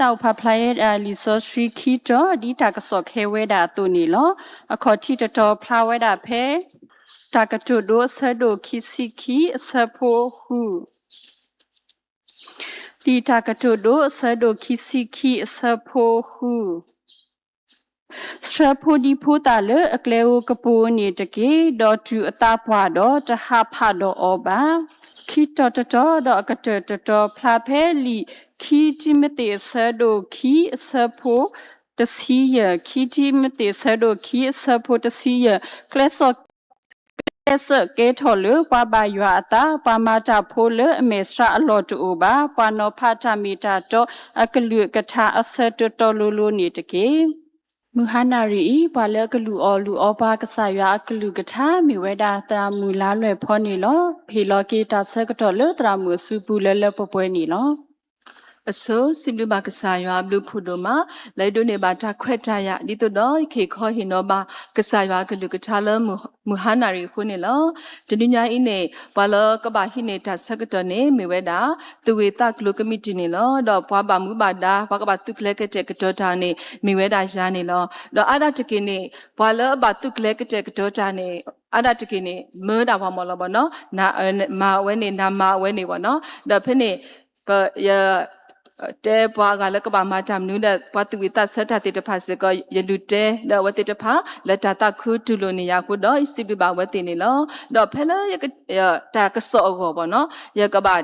တၢ်အိၣ်ဖးဖျါဝဲဒၣ်လံာ်စီဆှံခံတီၤ ဒ်တၢ်ကစီၣ်ခဲဝဲဒၣ်အသိးန့ၣ်လီၤ. အခီၣ်ထံးတတီၤဖျါဝဲဒၣ်ဖဲ တၢ်ကတိၤဒိအဆၢဒိၣ်ခံဆံခံအဆၢဖိဃု လံာ်တၢ်ကတိၤဒိအဆၢဒိၣ်ခံဆံခံအဆၢဖိဃု ဆှၢဖိဒံဖိသၣ်လၢအကျဲဧိၤကပူၤန့ၣ်တက့ၢ်, ဒီးတူၢ်အသးပှၢ်ဒီးတဟးဖးဒီးအီၤဘၣ်. ခံတီၤတတီၤဒီးအကတၢၢ်တတီၤ ဖျါဖဲလံာ်ခံတံၤမသ့းအဆၢဒိၣ်ခံအဆၢဖိတဆံယဲၢ်, ခံတံၤမသ့းအဆၢဒိၣ်ခံအဆၢဖိတဆံယဲၢ်, ကျဲးစၢး ကျဲးစၢးကဲထီၣ်လၢပှၤဘၣ်ယွၤအသး, ပှၤမၤတၢ်ဖိလၢအမဲာ်ဆှးအလီၢ်တအိၣ်ဘၣ်, ပှၤနီၤဖးတၢ်မ့ၢ်တၢ်တီအကလုၢ်အကထါအဆၢတီတီလိၤလိၤန့ၣ်တက့ၢ်. မုၢ်ဟါနၣ်ရံၣ်အံၤ ပှၤလၢအကလူၢ်အီၣ်လူၢ်အီပှၤကစၢ်ယွၤအကလုၢ်ကထါ မ့ၢ်ဝဲဒၣ်သရၣ်မုၣ်လါလွဲၢ်ဖီန့ၣ်လီၤ. ဟ့ၣ်လီၤက့ၤတၢ်ဆၢကတီၢ်လၢသရၣ်မုၣ်အစုပူၤလၢလၢပှဲၤပှဲၤန့ၣ်လီၤ. အဆိ စံးဘျုးဘၣ်ကစၢ်ယွၤအဘျုးဖးဒိၣ်မး လၢအဒိးန့ၢ်ဘၣ်တၢ်ခွဲးတၢ်ယာ် ဒ်သိးဒီးယကဟ့ၣ်ခီဟ့ၣ်နီၤဘၣ် ကစၢ်ယွၤအကလုၢ်ကထါလၢမုၢ်ဟါနၣ်ရံၣ်အဃိန့ၣ်လီၤ. တနွံညါအံၤန့ၣ် ပှၤလၢကဘၣ်ဟံးန့ၢ်တၢ်ဆၢကတီၢ်န့ၣ် မ့ၢ်ဝဲဒၣ် သူၣ်ဂ့ၢ်သးကျိၤကမံးတံာ်န့ၣ်လီၤ. ဒီးပှၤဘၣ်မူဘၣ်ဒါ ပှၤကဘၣ်သုးကျဲၤကတဲာ်ကတီၤတၢ်န့ၣ် မ့ၢ်ဝဲဒၣ်ယၤန့ၣ်လီၤ. ဒီးအါဒၣ်တက့ၢ်န့ၣ် ပှၤလၢအဘၣ်သုးကျဲၤကတဲာ်ကတီၤတၢ်န့ၣ် အါဒၣ်တက့ၢ်န့ၣ် မၢဒၣ်ပှၤမၢလီၤဘၣ်နီၤ, နမၤအဝဲန့ၣ် နမၤအဝဲန့ၣ်ဘၣ်နီၤ. ဒီးဖဲန့ၣ် ပယ တဲပှၤအဂၤလၢကဘၣ်မၤတၢ်မနုၤဒီး ပှၤသူၣ်ဝံၣ်သးဆၢတၢ်သ့ၣ်တဖၣ်စ့ၢ်ကီး ယလူၤတဲ ဒီးအဝဲသ့ၣ်တဖၣ် လၢတၢ်သးခုတူၢ်လိာ်န့ၢ်ယၤအဃိဒီး ယစံးဘျုးဘၣ်အဝဲသ့ၣ်န့ၣ်လီၤ. ဒီးဖဲလၢ တၢ်ကစီၣ်အဂီၢ်ဘၣ်နီၤ ယကဘၣ်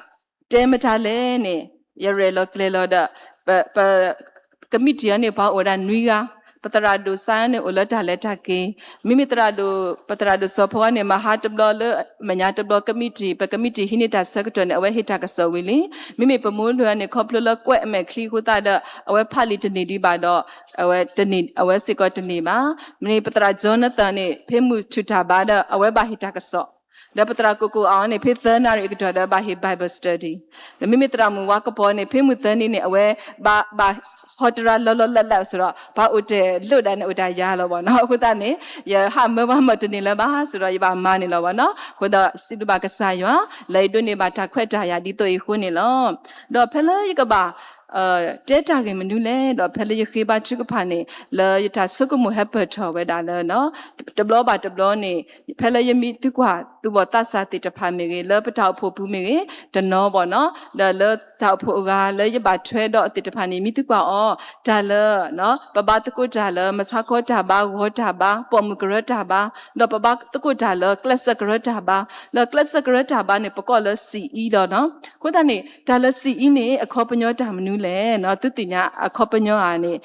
တဲမတၤလဲၣ်န့ၣ် ယရဲၣ်လီၤကျဲၤလီၤဒီး ပ ကမံးတံာ်အံၤန့ၣ် ပှၤအိၣ်ဝဲဒၣ်နွံဂၤ, ပသရၣ်ဒိၣ်စၢ်န့ၣ် အိၣ်လၢတၢ်လဲၤတၢ်က့ၤ, မ့မ့ၢ်သရၣ်ဒိၣ် ပသရၣ်ဒိၣ်စီၤဖီန့ၣ် မဟါတဘျီလၢ မဲာ်ညါတဘျီကမံးတံာ် ပကမံးတံာ်ဟံးန့ၢ်တၢ်ဆၢကတီၢ်န့ၣ် အဝဲဟ့ၣ်တၢ်ကစီၣ်ဝံၤလံ. မ့မ့ၢ်ပမိၢ်လွံၢ်ဂၤန့ၣ် ခီဖျိလၢကွဲးအမဲာ်ချံအဃိသတးဒီး အဝဲဖးလံာ်တန့ၢ်ဒံးဘၣ်ဒီး အဝဲတန့ၢ် အဝဲစ့ၢ်ကီးတန့ၢ်ဘၣ်. မ့ၢ်ပသရၣ် Jonathan န့ၣ် ဖဲမုၢ်ထူၣ်တၢ်ဘါဒီး အဝဲဘၣ်ဟ့ၣ်တၢ်ကစီၣ် ဒီးပသရၣ်ကိၣ်ကိၣ်အီၤန့ၣ် ဖဲသၢနၣ်ရံၣ်အကတီၢ်ဒီးဘၣ်ဟ့ၣ် Bible study, ဒီးမ့မ့ၢ်သရၣ်မုၣ်ဝါကပီၤန့ၣ် ဖဲမုၢ်သၢနံၤန့ၣ် အဝဲဘၣ် ဘၣ်ဟီတရါလီၤလီၤလးလးစ့ၢ်ဒီး ပှၤအိၣ်တ့ၢ်လိာ်ဒၣ်န့ၣ် အိၣ်တ့ၢ်ယၤလီၤဘၣ်နီၤ. အဃိသတးန့ၣ် ယဟးမၢပှၤမၢတန့ၢ်လၢၤဘၣ်စ့ၢ်ဒီး ယဘၣ်မၤန့ၣ်လီၤဘၣ်နီၤ. အဃိဒီးစံးဘျုးဘၣ်ကစၢ်ယွၤ လၢအဒိးန့ၢ်ဘၣ်တၢ်ခွဲးတၢ်ယာ်ဒ်သိးအံၤအဃိန့ၣ်လီၤ. ဒီးဖဲလၢယကဘၣ် တဲတၢ်ဂ့ၢ်မနုၤလဲၣ်ဒီး ဖဲလၢယဃ့ဘါထုကဖၣ်န့ၣ် လၢယတၢ်ဆိကမိၣ်ဟဲပၢၢ်ထီၣ်ဝဲဒၣ်လၢ တဘျီဘၣ်တဘျီန့ၣ် ဖဲလၢယမံသူကွၢ်သူၣ်ဘီၣ်သးစၢ်သ့ၣ်တဖၣ်မ့ၢ်ဂ့ၤ လၢပတၢ်အိၣ်ဖှိၣ်ပူၤမ့ၢ်ဂ့ၤ တနီၤဘၣ်နီၤ, ဒီးလၢတၢ်အိၣ်ဖှိၣ်အဂၤလၢယဘၣ်ထွဲဒီးသ့ၣ်တဖၣ်န့ၣ် မံသူကွၢ်အီၤ တၢ်လၢ ပဘါသကိးတၢ်လၢ မဆါခီတၢ်ဘါ ဂီၤတၢ်ဘါ ပိာ်မုၣ်ကရၢတၢ်ဘါ, ဒီးပဘါသကိးတၢ်လၢကျဲးစၢးကရၢတၢ်ဘါ, ဒီးကျဲးစၢးကရၢတၢ်ဘါန့ၣ် ပကိးလၢ CE လီၤနီၤ. အဃိသတးန့ၣ် တၢ်လၢ CE န့ၣ် အခီပညီတၢ်မနုၤလဲၣ်နီၤ, သုသ့ၣ်ညါအခီပညီဧါန့ၣ်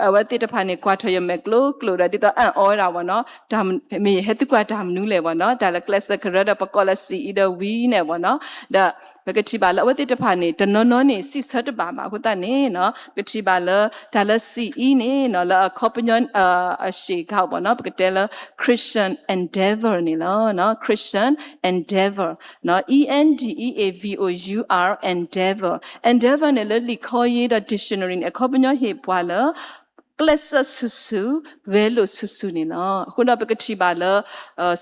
အဝဲသ့ၣ်တဖၣ်န့ၣ် ကွၢ်ထီၣ်ယမဲာ်ကျိၤကျိၤဒီး ဒ်သိးအအီၣ်ဝဲဒၣ်ဘၣ်နီၤ, မ့ၢ်ယဟဲသုကွၢ်တၢ်မနုၤလဲၣ်ဘၣ်နီၤ, တၢ်လၢကျဲးစၢးကရၢဒီးပကိးလၢ CE ဒီး ဝံၤ န့ၣ်ဘၣ်နီၤ, ဒီးပကထံၣ်ဘၣ်လၢအဝဲသ့ၣ်တဖၣ်န့ၣ် တနီၤနီၤန့ၣ် စံးဆၢတဘၣ်ဘၣ်အဃိသတးန့ၣ် ပကထံၣ်ဘၣ်လၢတၢ်လၢ CE န့ၣ်နီၤ လၢအခီပညီ အရှေ့ကဘၣ်နီၤ ပကတဲလၢ Christian Endeavor န့ၣ်လီၤ. Christian Endeavor, Endeavor, Endeavor န့ၣ် လၢလံာ်ခီယ့ဒီး dictionary န့ၣ် အခီပညီဟ့ၣ်ပှၤလၢ ကျဲးစၢးဆူၣ်ဆူၣ်, ဂဲၤလိာ်ဆူၣ်ဆူၣ်န့ၣ်လီၤ. အဃိဒီးပကထံၣ်ဘၣ်လၢ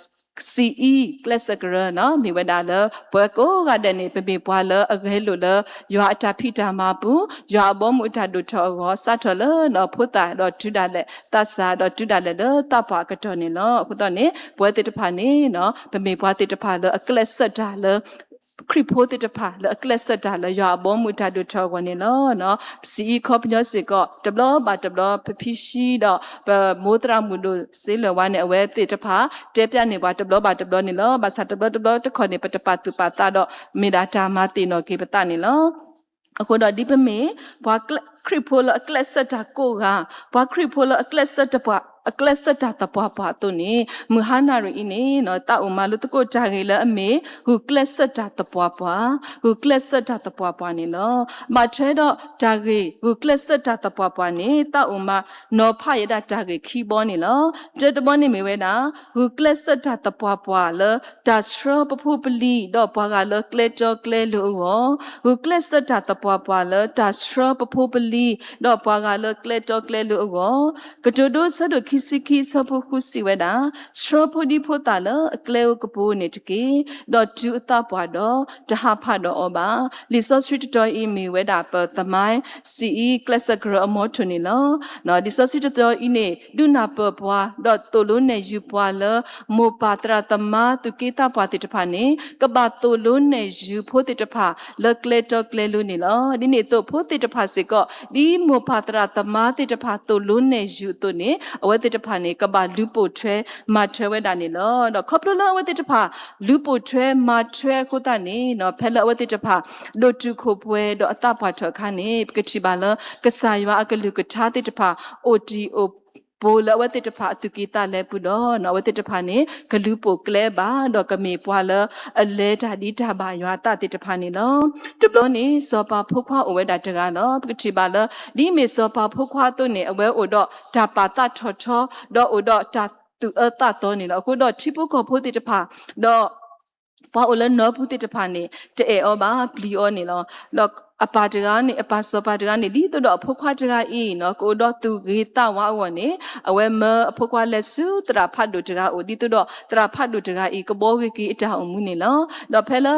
CE ကျဲးစၢးကရၢနီၤ မ့ၢ်ဝဲဒၣ်လၢ ပဝဲကိးဂၤဒဲးန့ၣ် ပမ့ၢ်ပှၤလၢအဂဲၤလိာ်လၢ ယွၤအတၢ်ဖံးတၢ်မၤပူၤ, ယွၤအဘီအမုၢ်အတၢ်ဒိၣ်ထီၣ်အဂီၢ် စးထီၣ်လၢဖိသၣ်ဒီးတုၤဒၣ်လဲာ်သးစၢ် ဒီးတုၤဒၣ်လဲာ်လၢသးပှၢ်အကတီၢ်န့ၣ်လီၤ. အဃိသတးန့ၣ် ပဝဲသ့ၣ်တဖၣ်န့ၣ် ပမ့ၢ်ပှၤသ့ၣ်တဖၣ်လၢအကျဲးစၢးတၢ်လၢ ခရံာ်ဖိသ့ၣ်တဖၣ်လၢအကျဲးစၢးတၢ်လၢယွၤအဘီအမုၢ်အတၢ်ဒိၣ်ထီၣ်အဂီၢ်န့ၣ်လီၤ. CE ခီပညီစ့ၢ်ကီး တဘျီဘၣ်တဘျီ ပဖံဆှံဒီး ပမိၢ်သရၣ်မုၣ်ဒိၣ်စ့လၢၤဝါန့ၣ် အဝဲသ့ၣ်တဖၣ် တဲပျးန့ၢ်ပှၤတဘျီဘၣ်တဘျီန့ၣ်လီၤ. ဘၣ်ဆၣ်တဘျီတဘျီတခီန့ၣ် ပတပာ်သူၣ်ပာ်သးဒီး မ့ၢ်ဒၣ်တၢ်မၤသ့ၣ်နီၣ်က့ၤပသးန့ၣ်လီၤ. အဃိဒီးဒ်ပမ့ၢ် ပှၤခရံာ်ဖိလၢအကျဲးစၢးတၢ်ကိးဂၤ, ပှၤခရံာ်ဖိလၢအကျဲးစၢးတပှၤ, အကျဲးစၢးတၢ်သပှၢ်ပှၢ်အသိးန့ၣ် မုၢ်ဟါနၣ်ရံၣ်အံၤန့ၣ် သးအိၣ်မၤလိသကိးတၢ်ဂ့ၢ်လၢအမ့ၢ် ဂုာ်ကျဲးစၢးတၢ်သပှၢ်ပှၢ်, ဂုာ်ကျဲးစၢးတၢ်သပှၢ်ပှၢ်န့ၣ်လီၤ. ဘၣ်ထွဲဒီးတၢ်ဂ့ၢ် ဂုာ်ကျဲးစၢးတၢ်သပှၢ်ပှၢ်န့ၣ် သးအိၣ်မၤနီၤဖးယဲဒၣ်တၢ်ဂ့ၢ်ခံဘီန့ၣ်လီၤ. တၢတဘီန့ၣ်မ့ၢ်ဝဲဒၣ် ဂုာ်ကျဲးစၢးတၢ်သပှၢ်ပှၢ်လၢ တၢ်ဆှၢပဖိပလံၤ ဒီးပှၤဂၤလၢကျဲတီကျဲလိၤအဂီၢ်, ဂုာ်ကျဲးစၢးတၢ်သပှၢ်ပှၢ်လၢ တၢ်ဆှၢပဖိပလံၤ ဒီးပှၤဂၤလၢကျဲတီကျဲလိၤအဂီၢ်, ကတိၤဒိအဆၢဒိၣ် ခံဆံခံအဆၢဖိဃုစံးဝဲဒၣ်, ဆှၢဖိဒံဖိသၣ်လၢအကျဲဧိၤကပူၤန့ၣ်တက့ၢ်, ဒီးတုၤအသးပှၢ်ဒီး တဟးဖးဒီးအီၤဘၣ်. လံာ်စီဆှံတတီၤအံၤမ့ၢ်ဝဲဒၣ်ပသမိုင်း စံးအံၤ ကျဲးစၢးကရၢအမီထိၣ်န့ၣ်လီၤ. လံာ်စီဆှံတတီၤအံၤန့ၣ် ဒုးနၢ်ပၢၢ်ပှၤ ဒီးသိၣ်လိနဲၣ်ယုၤပှၤလၢ မိၢ်ပၢ်သရၣ်သမါသူၣ်က့သးပှၢ်သ့ၣ်တဖၣ်န့ၣ် ကဘၣ်သိၣ်လိနဲၣ်ယုၤဖိသ့ၣ်တဖၣ် လၢကျဲတီကျဲလိၤန့ၣ်လီၤ. ဒ်န့ၣ်အသိးဖိသ့ၣ်တဖၣ်စ့ၢ်ကီး ဒ်မိၢ်ပၢ်သရၣ်သမါသ့ၣ်တဖၣ်သိၣ်လိနဲၣ်ယုၤအသိးန့ၣ် အဝဲသ့ၣ်တဖၣ်န့ၣ် ကဘၣ်လူၤပိာ်ထွဲမၤထွဲဝဲဒၣ်န့ၣ်လီၤ. ဒီးခီဖျိလၢအဝဲသ့ၣ်တဖၣ် လူၤပိာ်ထွဲမၤထွဲအဃိသတးန့ၣ် ဖဲလၢအဝဲသ့ၣ်တဖၣ် ဒိၣ်တုာ်ခိၣ်ပှဲၤဒီးအသးပှၢ်ထီၣ်အခါန့ၣ် ပကထံၣ်ဘၣ်လၢ ကစၢ်ယွၤအကလုၢ်ကထါသ့ၣ်တဖၣ် အိၣ်တံၢ်အိၣ် ပူၤလၢအဝဲသ့ၣ်တဖၣ်အသူၣ်ကံၢ်သးလဲပူၤဒီး အဝဲသ့ၣ်တဖၣ်န့ၣ် ကလူၤပိာ်ကျဲဘၣ် ဒီးကမ့ၢ်ပှၤလၢအလဲၤတၢ်ဒ်တၢ်ဘၣ်ယွၤအသးသ့ၣ်တဖၣ်န့ၣ်လီၤ. တဘျီန့ၣ် စီၤပၤဖိခွါအိၣ်ဝဲဒၣ်တဂၤလီၤ. ပကထံၣ်ဘၣ်လၢ ဒ်မ့ၢ်စီၤပၤဖိခွါအသိးန့ၣ် အဝဲအိၣ်ဒီးတၢ်ပာ်သးထီၣ်ထီ ဒီးအိၣ်ဒီးတၢ်သူၣ်အၢသးသီန့ၣ်လီၤ. အဃိဒီးထံဖိကီၢ်ဖိသ့ၣ်တဖၣ် ဒီး ပှၤအိၣ်လၢနီၢ်ပူၤသ့ၣ်တဖၣ်န့ၣ် တအဲၣ်အီၤဘၣ် ပျံၤအီၤန့ၣ်လီၤ. ဒီးအပၢ်တဂၤန့ၣ် အပၢ်စီၤပၤတဂၤန့ၣ် ဒ်သိးဒီးအဖိခွါတဂၤအံၤ ကအိၣ်ဒီးသူၣ်ဂ့ၤသးဝါအဂီၢ်န့ၣ် အဝဲမၢအဖိခွါလဲၤဆူသရၣ်ဖးဒိၣ်တဂၤအအိၣ် ဒ်သိးဒီးသရၣ်ဖးဒိၣ်တဂၤအံၤ ကဘှီဂ့ၤက့ၤအတၢ်အိၣ်မူန့ၣ်လီၤ. ဒီးဖဲလၢ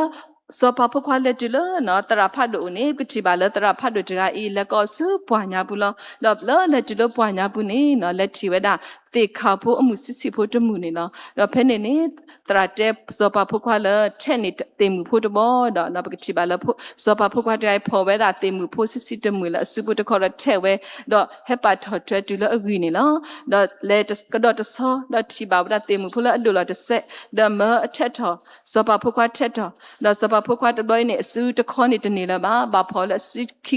စီၤပၤဖိခွါလဲၤတုၤလၢ သရၣ်ဖးဒိၣ်အအိၣ်န့ၣ် ပကထံၣ်ဘၣ်လၢသရၣ်ဖးဒိၣ်တဂၤအံၤ လဲၤကီးဆူပှၢ်ညါပူၤလီၤ. ဒီးလၢလဲၤတုၤလၢပှၢ်ညါပူၤန့ၣ် လဲၤထံၣ်ဝဲဒၣ် သ့ၣ်ခၣ်ဖိအမုၢ်ဆံးဆံးဖိတမုၢ်န့ၣ်လီၤ. ဒီးဖဲန့ၣ်န့ၣ် သရၣ်တဲစီၤပၤဖိခွါလၢ ထဲးန့ၢ်သ့ၣ်မုၣ်ဖိတဘီဒီး ပကထံၣ်ဘၣ်လၢ စီၤပၤဖိခွါတဂၤအံၤ ဖီၣ်ဝဲဒၣ်သ့ၣ်မုၣ်ဖိဆံးဆံးတမုၢ်လၢအစုဖိတခီဒီးထဲးဝဲ ဒီးဟဲပာ်ထီၣ်ထွဲတုၤလၢအဂံၢ်န့ၣ်လီၤ. ဒီးလဲၤကဒီးတဆီ ဒီးထံၣ်ဘၣ်ဝဲဒၣ်သ့ၣ်မုၣ်ဖိလၢအဒိၣ်လီၤတစဲး ဒီးမၢအထဲးထီၣ် စီၤပၤဖိခွါထဲးထီၣ် ဒီးစီၤပၤဖိခွါတဘျီအံၤန့ၣ် အစုတခီန့ၣ်တန့ၢ်လၢၤဘၣ် ဘၣ်ဖီၣ်လၢအစုခံခီ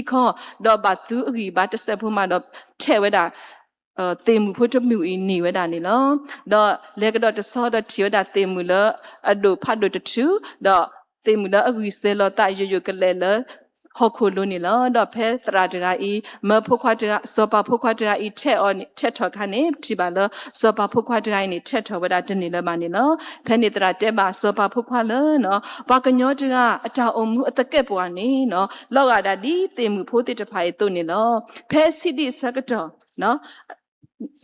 ဒီးဘၣ်သူအဂံၢ်ဘါတစဲးဖိမးဒီးထဲးဝဲဒၣ် သ့ၣ်မုၣ်ဖိတမုၢ်အံၤန့ၢ်ဝဲဒၣ်န့ၣ်လီၤ. ဒီးလဲၤကဒီးတဆီဒီးထံၣ်ဝဲဒၣ်သ့ၣ်မုၣ်လၢအဒိၣ်ဖးဒိၣ်တထူၣ် ဒီးသ့ၣ်မုၣ်လၢအဂံၢ်စဲၤလီၤသးယိာ်ယိာ်ကလဲာ်လၢဟီၣ်ခိၣ်လိၤန့ၣ်လီၤ. ဒီးဖဲသရၣ်တဂၤအံၤ မၢဖိခွါတဂၤ စီၤပၤဖိခွါတဂၤအံၤထဲးအီၤ ထဲးထီၣ်အခါန့ၣ် ပထံၣ်ဘၣ်လၢ စီၤပၤဖိခွါတဂၤအံၤန့ၣ် ထဲးထီၣ်ဝဲဒၣ်တန့ၢ်လၢၤဘၣ်န့ၣ်လီၤ. ဖဲန့ၣ်သရၣ်တဲဘၣ် စီၤပၤဖိခွါလၢ ပှၤကညီတဂၤ အတၢ်အိၣ်မူအသကဲာ်ပဝးန့ၣ် လီၤဂာ်ဒၣ်ဒ်သ့ၣ်မုၣ်ဖိသ့ၣ်တဖၣ်အံၤအသိးန့ၣ်လီၤ. ဖဲဆံးဒံးအဆၢကတီၢ်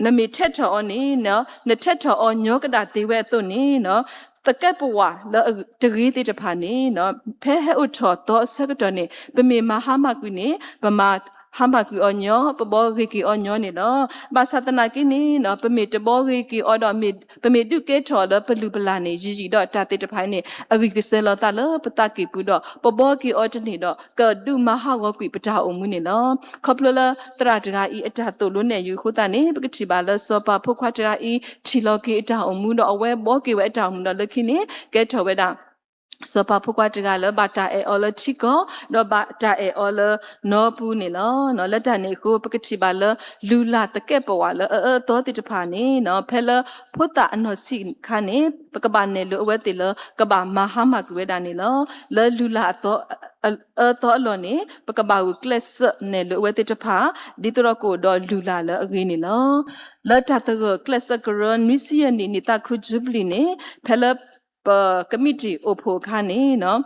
နမ့ၢ်ထဲးထီၣ်အီၤန့ၣ် နထဲးထီၣ်အီၤညီကဒၣ်သ့ဝဲအသိးန့ၣ် သကဲးပဝးလၢတဂ့ၤသ့ၣ်တဖၣ်န့ၣ် ဖဲဟဲအိၣ်ထီၣ်သီအဆၢကတီၢ်န့ၣ် ပမ့ၢ်မၤဟါမၢ်ကွံာ်န့ၣ် ပမၤဟါမၢ်ကွံာ်အီၤညီ ပဘှီဂ့ၤက့ၤအီၤညီန့ၣ်လီၤ. ဘၣ်ဆၣ်သနာ်က့န့ၣ် ပမ့ၢ်တဘှီဂ့ၤက့ၤအီၤဒီး ပမ့ၢ်ဒုးကဲထီၣ်လၢပလုၢ်ပလၢ်န့ၣ် ယံာ်ယံာ်ဒီးတၢ်သ့ၣ်တဖၣ်အံၤန့ၣ် အဂံၢ်ကစဲၤလီၤသးလၢပသးကံၢ်ပူၤဒီး ပဘှီက့ၤအီၤတန့ၢ်ဒီး ကဒုးမၤဟးဂီၤကွံာ်ပတၢ်အိၣ်မူန့ၣ်လီၤ. ခီဖျိလၢသရၣ်တဂၤအံၤအတၢ်သိၣ်လိနဲၣ်ယုၤအဃိသတးန့ၣ် ပကထံၣ်ဘၣ်လၢစီၤပၤဖိခွါတဂၤအံၤ ထံၣ်လီၤက့ၤအတၢ်အိၣ်မူဒီးအဝဲဘှီက့ၤဝဲအတၢ်အိၣ်မူဒီးလၢခံန့ၣ် ကဲထီၣ်ဝဲဒၣ် စီၤပၤဖိခွါတဂၤလၢဘၣ်တၢ်အဲၣ်အီၤလၢထံကီၢ် ဒီးဘၣ်တၢ်အဲၣ်အီၤလၢနီၢ်ပူၤန့ၣ်လီၤ. လၢတၢ်န့ၣ်အဃိ ပကထံၣ်ဘၣ်လၢလုၢ်လၢ်သကဲးပဝးလၢအအၢအသီသ့ၣ်တဖၣ်န့ၣ် ဖဲလၢဖိသၣ်အနီၢ်ဆံးအခါန့ၣ် ပကဘၣ်နဲၣ်လိာ်အဝဲသ့ၣ်လၢ ကဘၣ်မၤဟါမၢ်ကွံာ်ဝဲဒၣ်န့ၣ်လီၤ. လၢလုၢ်လၢ်အသီ အအၢအသီအလီၢ်န့ၣ် ပကဘၣ်ဂုာ်ကျဲးစၢးနဲၣ်လိာ်အဝဲသ့ၣ်တဖၣ် ဒ်သိးဒီးကအိၣ်ဒီးလုၢ်လၢ်လၢအဂ့ၤန့ၣ်လီၤ. လၢတၢ်သဂၢၢ်ကျဲးစၢးကရၢနွံဆံယဲၢ်နံၣ် နံၣ်သးခု Jubilee န့ၣ် ဖဲလၢပကမံးတံာ်အိၣ်ဖှိၣ်အခါန့ၣ်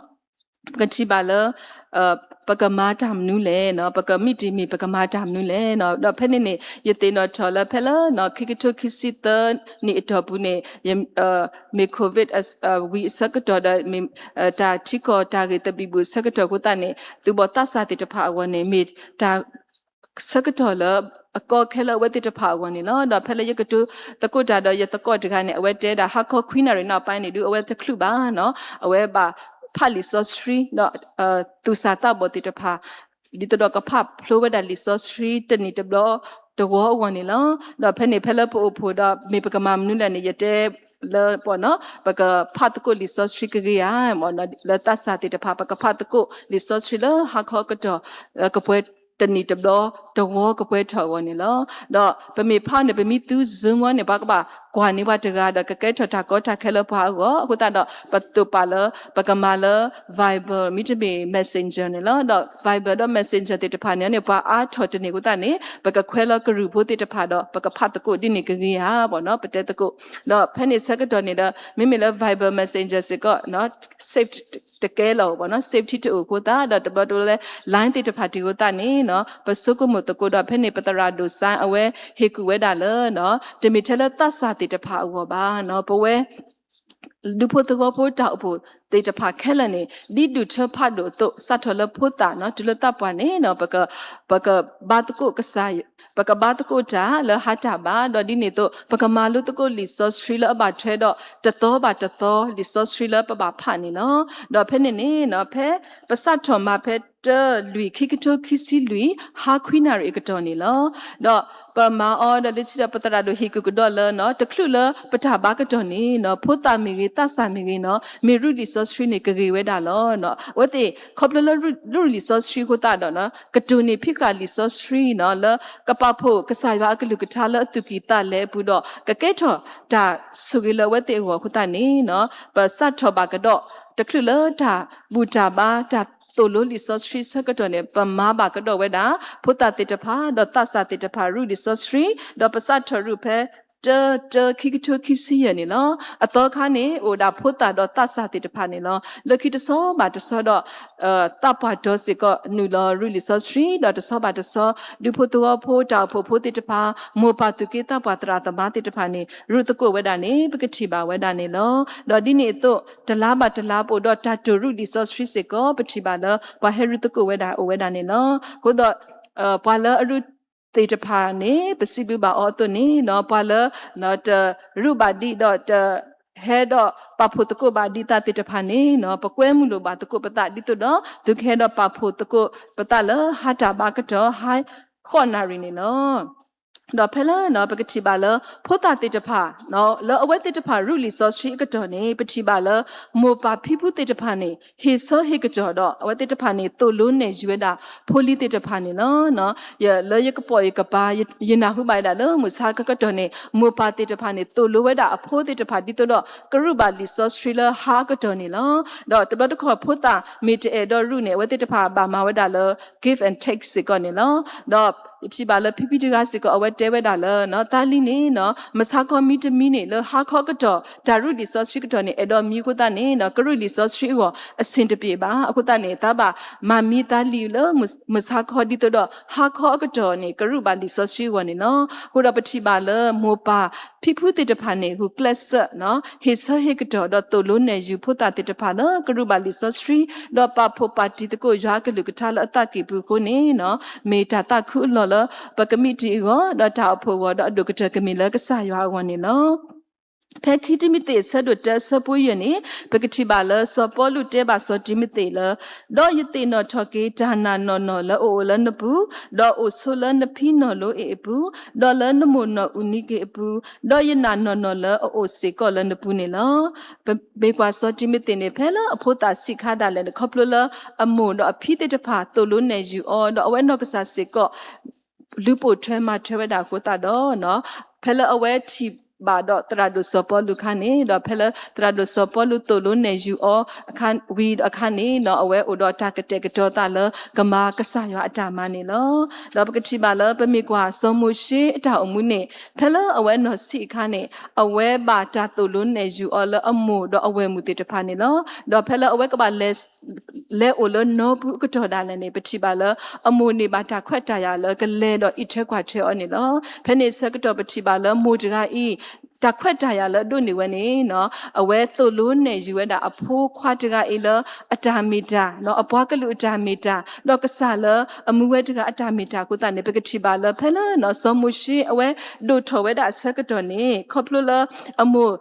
ပကထံၣ်ဘၣ်လၢ ပကမၤတၢ်မနုၤလဲၣ်, ပကမံးတံာ်မ့ၢ်ပကမၤတၢ်မနုၤလဲၣ်. ဒီးဖဲန့ၣ်န့ၣ် ယသ့ၣ်နီၣ်ထီၣ်လၢဖဲလၢ ခံကထိခံဆံသၢနံၣ်အတီၢ်ပူၤန့ၣ် မ့ၢ် COVID ဝံၤအဆၢကတီၢ်ဒီး မ့ၢ်တၢ်ထံကီၢ်တၢ်ဂ့ၢ်သဘံၣ်ဘုၣ်အဆၢကတီၢ်အဃိသတးန့ၣ် သူၣ်ဘီၣ်သးစၢ်သ့ၣ်တဖၣ်အဂီၢ်န့ၣ် မ့ၢ်တၢ်ဆၢကတီၢ်လၢအကီခဲလၢအဝဲသ့ၣ်တဖၣ်အဂီၢ်န့ၣ်လီၤ. ဒီးဖဲလၢယကတိၤသကိးတၢ်ဒီးယသကိးတဂၤန့ၣ် အဝဲတဲဒၣ် ဟါခီခွံနၣ်ရံၣ်နီၣ်ပၤန့ၣ် ဒုးအဝဲတချုးဘၣ်နီၤ, အဝဲဘၣ်ဖးလံာ်စီဆှံ ဒီးသူၣ်စၢ်သးဘီၣ်သ့ၣ်တဖၣ် ဒ်သိးဒီးကဖးဖျိဝဲဒၣ်လံာ်စီဆှံတနံၣ်တဘျီတဝီအဂီၢ်န့ၣ်လီၤ. ဒီးဖဲန့ၣ်ဖဲလၢပအိၣ်ဖှိၣ်ဒီး မ့ၢ်ပကမၤမနုၤလဲၣ်န့ၣ် ယတဲလၢ ပကဖးသကိးလံာ်စီဆှံကဂ့ၤဧါ, လၢသးစၢ်သ့ၣ်တဖၣ် ပကဖးသကိးလံာ်စီဆှံလၢဟါခီကတီၢ် ကပှဲၤတနံၣ်တဘျီတဝီကပှဲၤထီၣ်အဂီၢ်န့ၣ်လီၤ. ဒီးပမ့ၢ်ဖးန့ၣ် ပမ့ၢ်သူ Zoom ဝဲန့ၣ် ပှၤကဘၣ်ကွၢ်န့ၢ်ပှၤတဂၤဒီး ကကဲထီၣ်တၢ်ကီတၢ်ခဲလၢပှၤအဂီၢ်, အဃိသတးဒီး ပတိာ်ပာ်လၢ ပကမၤလၢ Viber မ့တမ့ၢ် Messenger န့ၣ်လီၤ. ဒီး Viber ဒီး Messenger သ့ၣ်တဖၣ်န့ၣ်န့ၣ် ပှၤအါထီၣ်တန့ၢ်အဃိသတးန့ၣ် ပကခွဲးလီၤကရူၢ်ဖိသ့ၣ်တဖၣ်ဒီး ပကဖးသကိးဒ်န့ၣ်ကဂ့ၤဧါ ပတဲသကိး. ဒီးဖဲန့ၣ်ဆၢကတီၢ်န့ၣ်ဒီး မ့မ့ၢ်လၢ Viber Messenger စ့ၢ်ကီး safety တကဲလီၤ safety တအိၣ်အဃိသတး ဒီးတဘျီတဘျီလၢ line သ့ၣ်တဖၣ်တံၢ်အဃိသတးန့ၣ် ပဆိကမိၣ် သကိးဒီး ဖဲန့ၣ် ပသရၣ်ဒိၣ်စဲအဝဲဟ့ၣ်ကူၣ်ဝဲဒၣ်လၢ တမ့ၢ်ထဲလၢသးစၢ်သ့ၣ်တဖၣ်အဂီၢ်ဘၣ်နီၤ, ပဝဲ ဒူဖိသဝီဖိတၢ်အိၣ်ဖှိၣ်သ့ၣ်တဖၣ်ခဲလၢာ်န့ၣ် ဒ်ဒူၣ်ထၢဖးဒိၣ်အသိး စးထီၣ်လၢဖိသၣ်နီၤ တုၤလၢသးပှၢ်န့ၣ်နီၤ ပက ပကဘါသကိးကစၢ် ပကဘါသကိးတၢ်လၢဟါတၢ်ဘါ, ဒီးဒ်န့ၣ်အသိး ပကမၤလိသကိးလံာ်စီဆှံလၢအဘၣ်ထွဲဒီး တသီဘၣ်တသီ လံာ်စီဆှံလၢပဘၣ်ဖးန့ၣ်လီၤ. ဒီးဖဲန့ၣ်န့ၣ်နီၤ ဖဲပစးထီၣ်မၤဖဲ တၢ လွံၢ် ခံကထိခံဆံလွံၢ် ဟါခွံနၣ်ရံၣ်အကတီၢ်န့ၣ်လီၤ. ဒီးပမၤအီၤဒီး လၢခံဒီး ပသရၣ်ဒိၣ်ဟ့ၣ်ကူၣ်ကဒီးလၢနီၤ တချုးလၢပတၢ်ဘါကတီၢ်န့ၣ်နီၤ ဖိသၣ်မ့ၢ်ဂ့ၤ သးစၢ်မ့ၢ်ဂ့ၤနီၤ မ့ၢ်ရူၢ်လံာ်စီဆှံန့ၣ် ကဂ့ၤဝဲဒၣ်လီၤ. အဝဲသ့ၣ် ခီဖျိလၢရူၢ် ရူၢ်လံာ်စီဆှံအဃိသတးဒီးနီၤ ကတိၤန့ၢ်ဖံးဃာ်လံာ်စီဆှံနီၤ လၢကပာ်ဖှိၣ်ကစၢ်ယွၤအကလုၢ်ကထါလၢအသူၣ်ကံၢ်သးလဲအပူၤဒီး ကကဲထီၣ်တၢ်ဆိၣ်ဂ့ၤလၢအဝဲသ့ၣ်အဂီၢ်အဃိသတးန့ၣ်နီၤ ပစးထီၣ်ဘၣ်ကဒီး တချုးလၢတၢ်ဘူၣ်တၢ်ဘါ တၢ်သိၣ်လိလံာ်စီဆှံဆၢကတီၢ်န့ၣ် ပမၤဘၣ်ကဒီးဝဲဒၣ် ဖိသၣ်သ့ၣ်တဖၣ် ဒီးသးစၢ်သ့ၣ်တဖၣ် ရူၢ်လံာ်စီဆှံ ဒီးပစးထီၣ်ရူၢ်ဖဲ တၢ တၢ ခံကထိခံဆံယဲၢ်န့ၣ်လီၤ. အသီခါန့ၣ် အိၣ်ဒၣ်ဖိသၣ်ဒီးသးစၢ်သ့ၣ်တဖၣ်န့ၣ်လီၤ. လၢခံတဆီဘၣ်တဆီဒီး သးပှၢ်တီၤစ့ၢ်ကီး နုာ်လီၤရူၢ်လံာ်စီဆှံ ဒီးတဆီဘၣ်တဆီ ဒူဖိသဝီဖိ တၢ်အိၣ်ဖှိၣ်ဖိသ့ၣ်တဖၣ် မိၢ်ပၢ်သူၣ်က့သးပှၢ်သရၣ်သမါသ့ၣ်တဖၣ်န့ၣ် ရူၢ်သကိးဝဲဒၣ်န့ၣ် ပကထံၣ်ဘၣ်ဝဲဒၣ်န့ၣ်လီၤ. ဒီးဒ်န့ၣ်အသိး တလါဘၣ်တလါ ပအိၣ်ဒီးတၢ်တိာ်ရူၢ်လံာ်စီဆှံစ့ၢ်ကီး ပထံၣ်ဘၣ်လၢ ပှၤဟဲရူၢ်သကိးဝဲဒၣ်အိၣ်ဝဲဒၣ်န့ၣ်လီၤ. အဃိဒီး ပှၤလၢအရူၢ်သ့ၣ်တဖၣ်န့ၣ် ပစံးဘျုးဘၣ်အီၤအသိးန့ၣ်နီၤ ပှၤလၢ တရူၢ်ဘၣ်ဒံးဒီးတ ဟဲဒီးပာ်ဖှိၣ်သကိးဘၣ်ဒံးသးသ့ၣ်တဖၣ်န့ၣ်နီၤ ပကွဲမုာ်လိာ်ဘၣ်သကိးပသးဒ်သိးဒီး သုကဟဲဒီးပာ်ဖှိၣ်သကိးပသးလၢဟါတၢ်ဘါကတီၢ် ဟါဃိးနၣ်ရံၣ်န့ၣ်လီၤ. ဒီးဖဲလၢ ပကထံၣ်ဘၣ်လၢ ဖိသၣ်သ့ၣ်တဖၣ် လၢအဝဲသ့ၣ်တဖၣ်ရူၢ်လံာ်စီဆှံအကတီၢ်န့ၣ် ပထံၣ်ဘၣ်လၢ မိၢ်ပၢ်ဖံဖုသ့ၣ်တဖၣ်န့ၣ် ဟ့ၣ်ဆၢဟ့ၣ်ကတီၢ်ဒီး အဝဲသ့ၣ်တဖၣ်န့ၣ် သိၣ်လိနဲၣ်ယုၤဝဲဒၣ် ဖိလံၤသ့ၣ်တဖၣ်န့ၣ်လီၤ. ယ လၢယကပိာ်ယကပၤ ယ ယနၢ်ဟူဘၣ်ဝဲဒၣ်လၢ မုၢ်ဆါခီကတီၢ်န့ၣ် မိၢ်ပၢ်သ့ၣ်တဖၣ်န့ၣ် သိၣ်လိဝဲဒၣ်အဖိသ့ၣ်တဖၣ် ဒ်သိးဒီး ကရူၢ်ဘၣ်လံာ်စီဆှံလၢဟါအကတီၢ်န့ၣ်လီၤ. ဒီးတဘျီတခီၣ်ဖိသၣ်မ့ၢ်တအဲၣ်ဒိးရူၢ်န့ၣ် အဝဲသ့ၣ်တဖၣ်ဘၣ်မၤဝဲဒၣ်လၢ give and take စ့ၢ်ကီးန့ၣ်လီၤ. ဒီးယထံၣ်ဘၣ်လၢဖံဖံတဂၤစ့ၢ်ကီး အဝဲတဲဝဲဒၣ်လၢ သးလံန့ၣ်နီၤ မုၢ်ဆါခီမံတမံန့ၣ် လၢဟါခီအကတီၢ် တၢ်ရူၢ်လံာ်စီဆှံကတီၢ်န့ၣ် အဲၣ်ဒိးမံအဃိသတးန့ၣ်နီၤ ကရူၢ်လံာ်စီဆှံအဂီၢ် အဆင်တပြေပါ အဃိသတးန့ၣ် သးဘၣ်မၤမံသးလံလၢ မုၢ်ဆါခီဒ်သိးဒီး ဟါခီအကတီၢ်န့ၣ် ကရူၢ်ဘၣ်လံာ်စီဆှံအဂီၢ်န့ၣ်လီၤ. အဃိဒီးပထံၣ်ဘၣ်လၢမိၢ်ပၢ်ဖံဖုသ့ၣ်တဖၣ်န့ၣ် ဂုာ်ကျဲးစၢးနီၤ ဟ့ၣ်ဆၢဟ့ၣ်ကတီၢ်ဒီးသိၣ်လိနဲၣ်ယုၤဖိသၣ်သ့ၣ်တဖၣ်လၢ ကရူၢ်ဘၣ်လံာ်စီဆှံ ဒီးပာ်ဖှိၣ်ပာ်တံၤသကိးယွၤအကလုၢ်ကထါလၢအသးကံၢ်ပူၤအဃိန့ၣ်နီၤ မ့ၢ်တၢ်သးခုအလီၢ်လၢ ပကမံးတံာ်အဂီၢ် ဒီးတၢ်အိၣ်ဖှိၣ်အဂီၢ် ဒီးအဒိၣ်ကတၢၢ်ကမ့ၢ်လၢကစၢ်ယွၤအဂီၢ်န့ၣ်လီၤ. ဖဲခံတံၤမသ့း အဆၢဒိၣ်တၢ အဆၢဖိယဲၢ်န့ၣ် ပကထံၣ်ဘၣ်လၢ စီၤပီလူးတဲဘၣ်စီၤတံၤမသ့းလၢ ဒီးယသ့ၣ်နီၣ်ထီၣ်က့ၤ တၢ်နာ်နီၢ်နီၢ်လၢအအိၣ်လၢနပူၤ, ဒီးအိၣ်ဆိးလၢနဖံနီၢ်လိအ့ၣ်အပူၤ, ဒီးလၢနမိၢ်နီၢ်အူနံက့ၤအပူၤ, ဒီးယနာ်နီၢ်နီၢ်လၢအအိၣ်စ့ၢ်ကီးလၢနပူၤန့ၣ်လီၤ. ပမ့ၢ်ကွၢ်စီၤတံၤမသ့းန့ၣ် ဖဲလၢအဖိသၣ်ဆံးခါဒၣ်လဲာ်န့ၣ် ခီဖျိလၢအမိၢ်ဒီးအဖံသ့ၣ်တဖၣ် သိၣ်လိနဲၣ်ယုၤအီၤ ဒီးအဝဲနီၢ်ကစၢ်စ့ၢ်ကီး လူၤပိာ်ထွဲမၤထွဲဝဲဒၣ်အဃိသတးဒီး ဖဲလၢအဝဲထံၣ်ဘၣ်ဒီးသရၣ်ဒိၣ်စီၤပီလူးအခါန့ၣ် ဒီးဖဲလၢသရၣ်ဒိၣ်စီၤပီလူးသိၣ်လိနဲၣ်ယုၤအီၤ ဝံၤဒီးအခါန့ၣ် အဝဲအိၣ်ဒီးတၢ်ကတဲာ်ကတီၤသးလၢကမၤကစၢ်ယွၤအတၢ်မၤန့ၣ်လီၤ. ဒီးပကထံၣ်ဘၣ်လၢပမ့ၢ်ကွၢ်စီၤမိၤၡ့အတၢ်အိၣ်မူန့ၣ် ဖဲလၢအဝဲနီၢ်ဆံးအခါန့ၣ် အဝဲဘၣ်တၢ်သိၣ်လိနဲၣ်ယုၤအီၤလၢအမိၢ်ဒီးအဝဲၢ်မုၣ်သ့ၣ်တဖၣ်န့ၣ်လီၤ. ဒီးဖဲလၢအဝဲကဘၣ်လဲၤ လဲၤအိၣ်လၢနီပူၤအကတီၢ်ဒၣ်လဲာ်န့ၣ် ပထံၣ်ဘၣ်လၢ အမိၢ်န့ၣ်ဘၣ်တၢ်ခွဲးတၢ်ယာ်လၢကလဲၤဒီးအံးထွဲကွၢ်ထွဲအီၤန့ၣ်လီၤ. ဖဲန့ၣ်အဆၢကတီၢ်ပထံၣ်ဘၣ်လၢမိၢ်တဂၤအံၤ တၢ်ခွဲးတၢ်ယာ်လၢအဒိးန့ၢ်ဝဲန့ၣ် အဝဲသိၣ်လိနဲၣ်ယုၤဝဲဒၣ်အဖိခွါတဂၤအံၤလၢအတၢ်မ့ၢ်တၢ် အပှၤကလုာ်အတၢ်မ့ၢ်တၢ် ဒီးကစၢ်လၢအမူဝဲတဂၤအတၢ်မ့ၢ်တၢ်အဃိသတးန့ၣ် ပကထံၣ်ဘၣ်လၢဖဲလၢ စီၤမိၤၡ့အဝဲဒိၣ်ထီၣ်ဝဲဒၣ်အဆၢကတီၢ်န့ၣ် ခီဖျိလၢအမိၢ်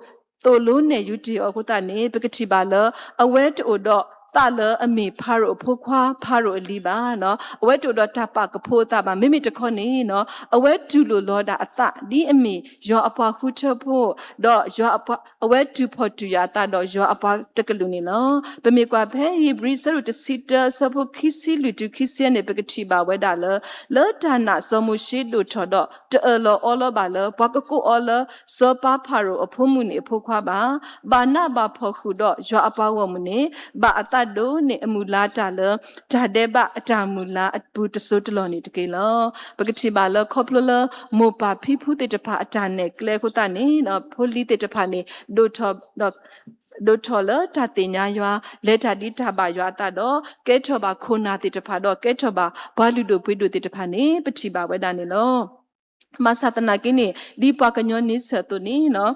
သိၣ်လိနဲၣ်ယုၤတ့ၢ်အီၤအဃိသတးန့ၣ် ပကထံၣ်ဘၣ်လၢ အဝဲတအိၣ်ဒီးသးလၢအမ့ၢ်ဖၤရိၤအဖိခွါ ဖၤရိၤအလံၤဘၣ်. အဝဲတအိၣ်ဒီးတၢ်ပာ်ကဖိအသးဘၣ်. မ့မ့ၢ်တခီန့ၣ် အဝဲတူၢ်လိာ်လီၤဒၣ်အသး ဒ်အမ့ၢ်ယွၤအပှၤဃုထၢဖိ ဒီးယွၤအပှၤ အဝဲတူၢ်ဖှီၣ်တူၢ်ယာ်အသးဒီးယွၤအပှၤတကလုာ်န့ၣ်လီၤ. ပမ့ၢ်ကွၢ်ဖဲဧ့ၤဘြံၤအဆၢဒိၣ်တဆံတၢ အဆၢဖိခံဆံလွံၢ်တုၤခံဆံန့ၣ် ပကထံၣ်ဘၣ်ဝဲဒၣ်လၢ လၢတၢ်နာ်စီၤမိၤၡ့ဒိၣ်ထီၣ်ဒီး တအၢၣ်လီၤအီလီၤဘၣ်လၢ ပှၤကကိးအီၤလၢ စီၤပၤဖၤရိၤအဖိမုၣ်န့ၣ်အဖိခွါဘၣ်. ဘၣ်နးဘၣ်ဖှီၣ်ဃုာ်ဒီးယွၤအပှၤဂီၢ်မုၢ်န့ၣ် ဘၣ်အသး အတၢ်ဒိးန့ၢ်အမုၢ်လါတၢ်လၢ တၢ်ဒဲးဘးအတၢ်မုၢ်လါအပူၤတစိၢ်တလီၢ်န့ၣ်တက့ၢ်လီၤ. ပကထံၣ်ဘၣ်လၢခီဖျိလၢ မိၢ်ပၢ်ဖံဖုသ့ၣ်တဖၣ်အတၢ်နဲၣ်ကျဲအဃိသတးန့ၣ် ဖိလံၤသ့ၣ်တဖၣ်န့ၣ် ဒိၣ်ထီၣ်ဒီး ဒိၣ်ထီၣ်လၢတၢ်သ့ၣ်ညါယွၤ လဲၤတၢ်ဒ်တၢ်ဘၣ်ယွၤအသးဒီး ကဲထီၣ်ဘၣ်ခိၣ်နၢ်သ့ၣ်တဖၣ်ဒီး ကဲထီၣ်ဘၣ်ပှၤလုၢ်ဒိၣ်ပှ့ၤဒိၣ်သ့ၣ်တဖၣ်န့ၣ် ပထံၣ်ဘၣ်ဝဲဒၣ်န့ၣ်လီၤ. ဘၣ်ဆၣ်သနာ်က့န့ၣ် ဒ်ပှၤကညီန့ဆၢၣ်အသိးန့ၣ်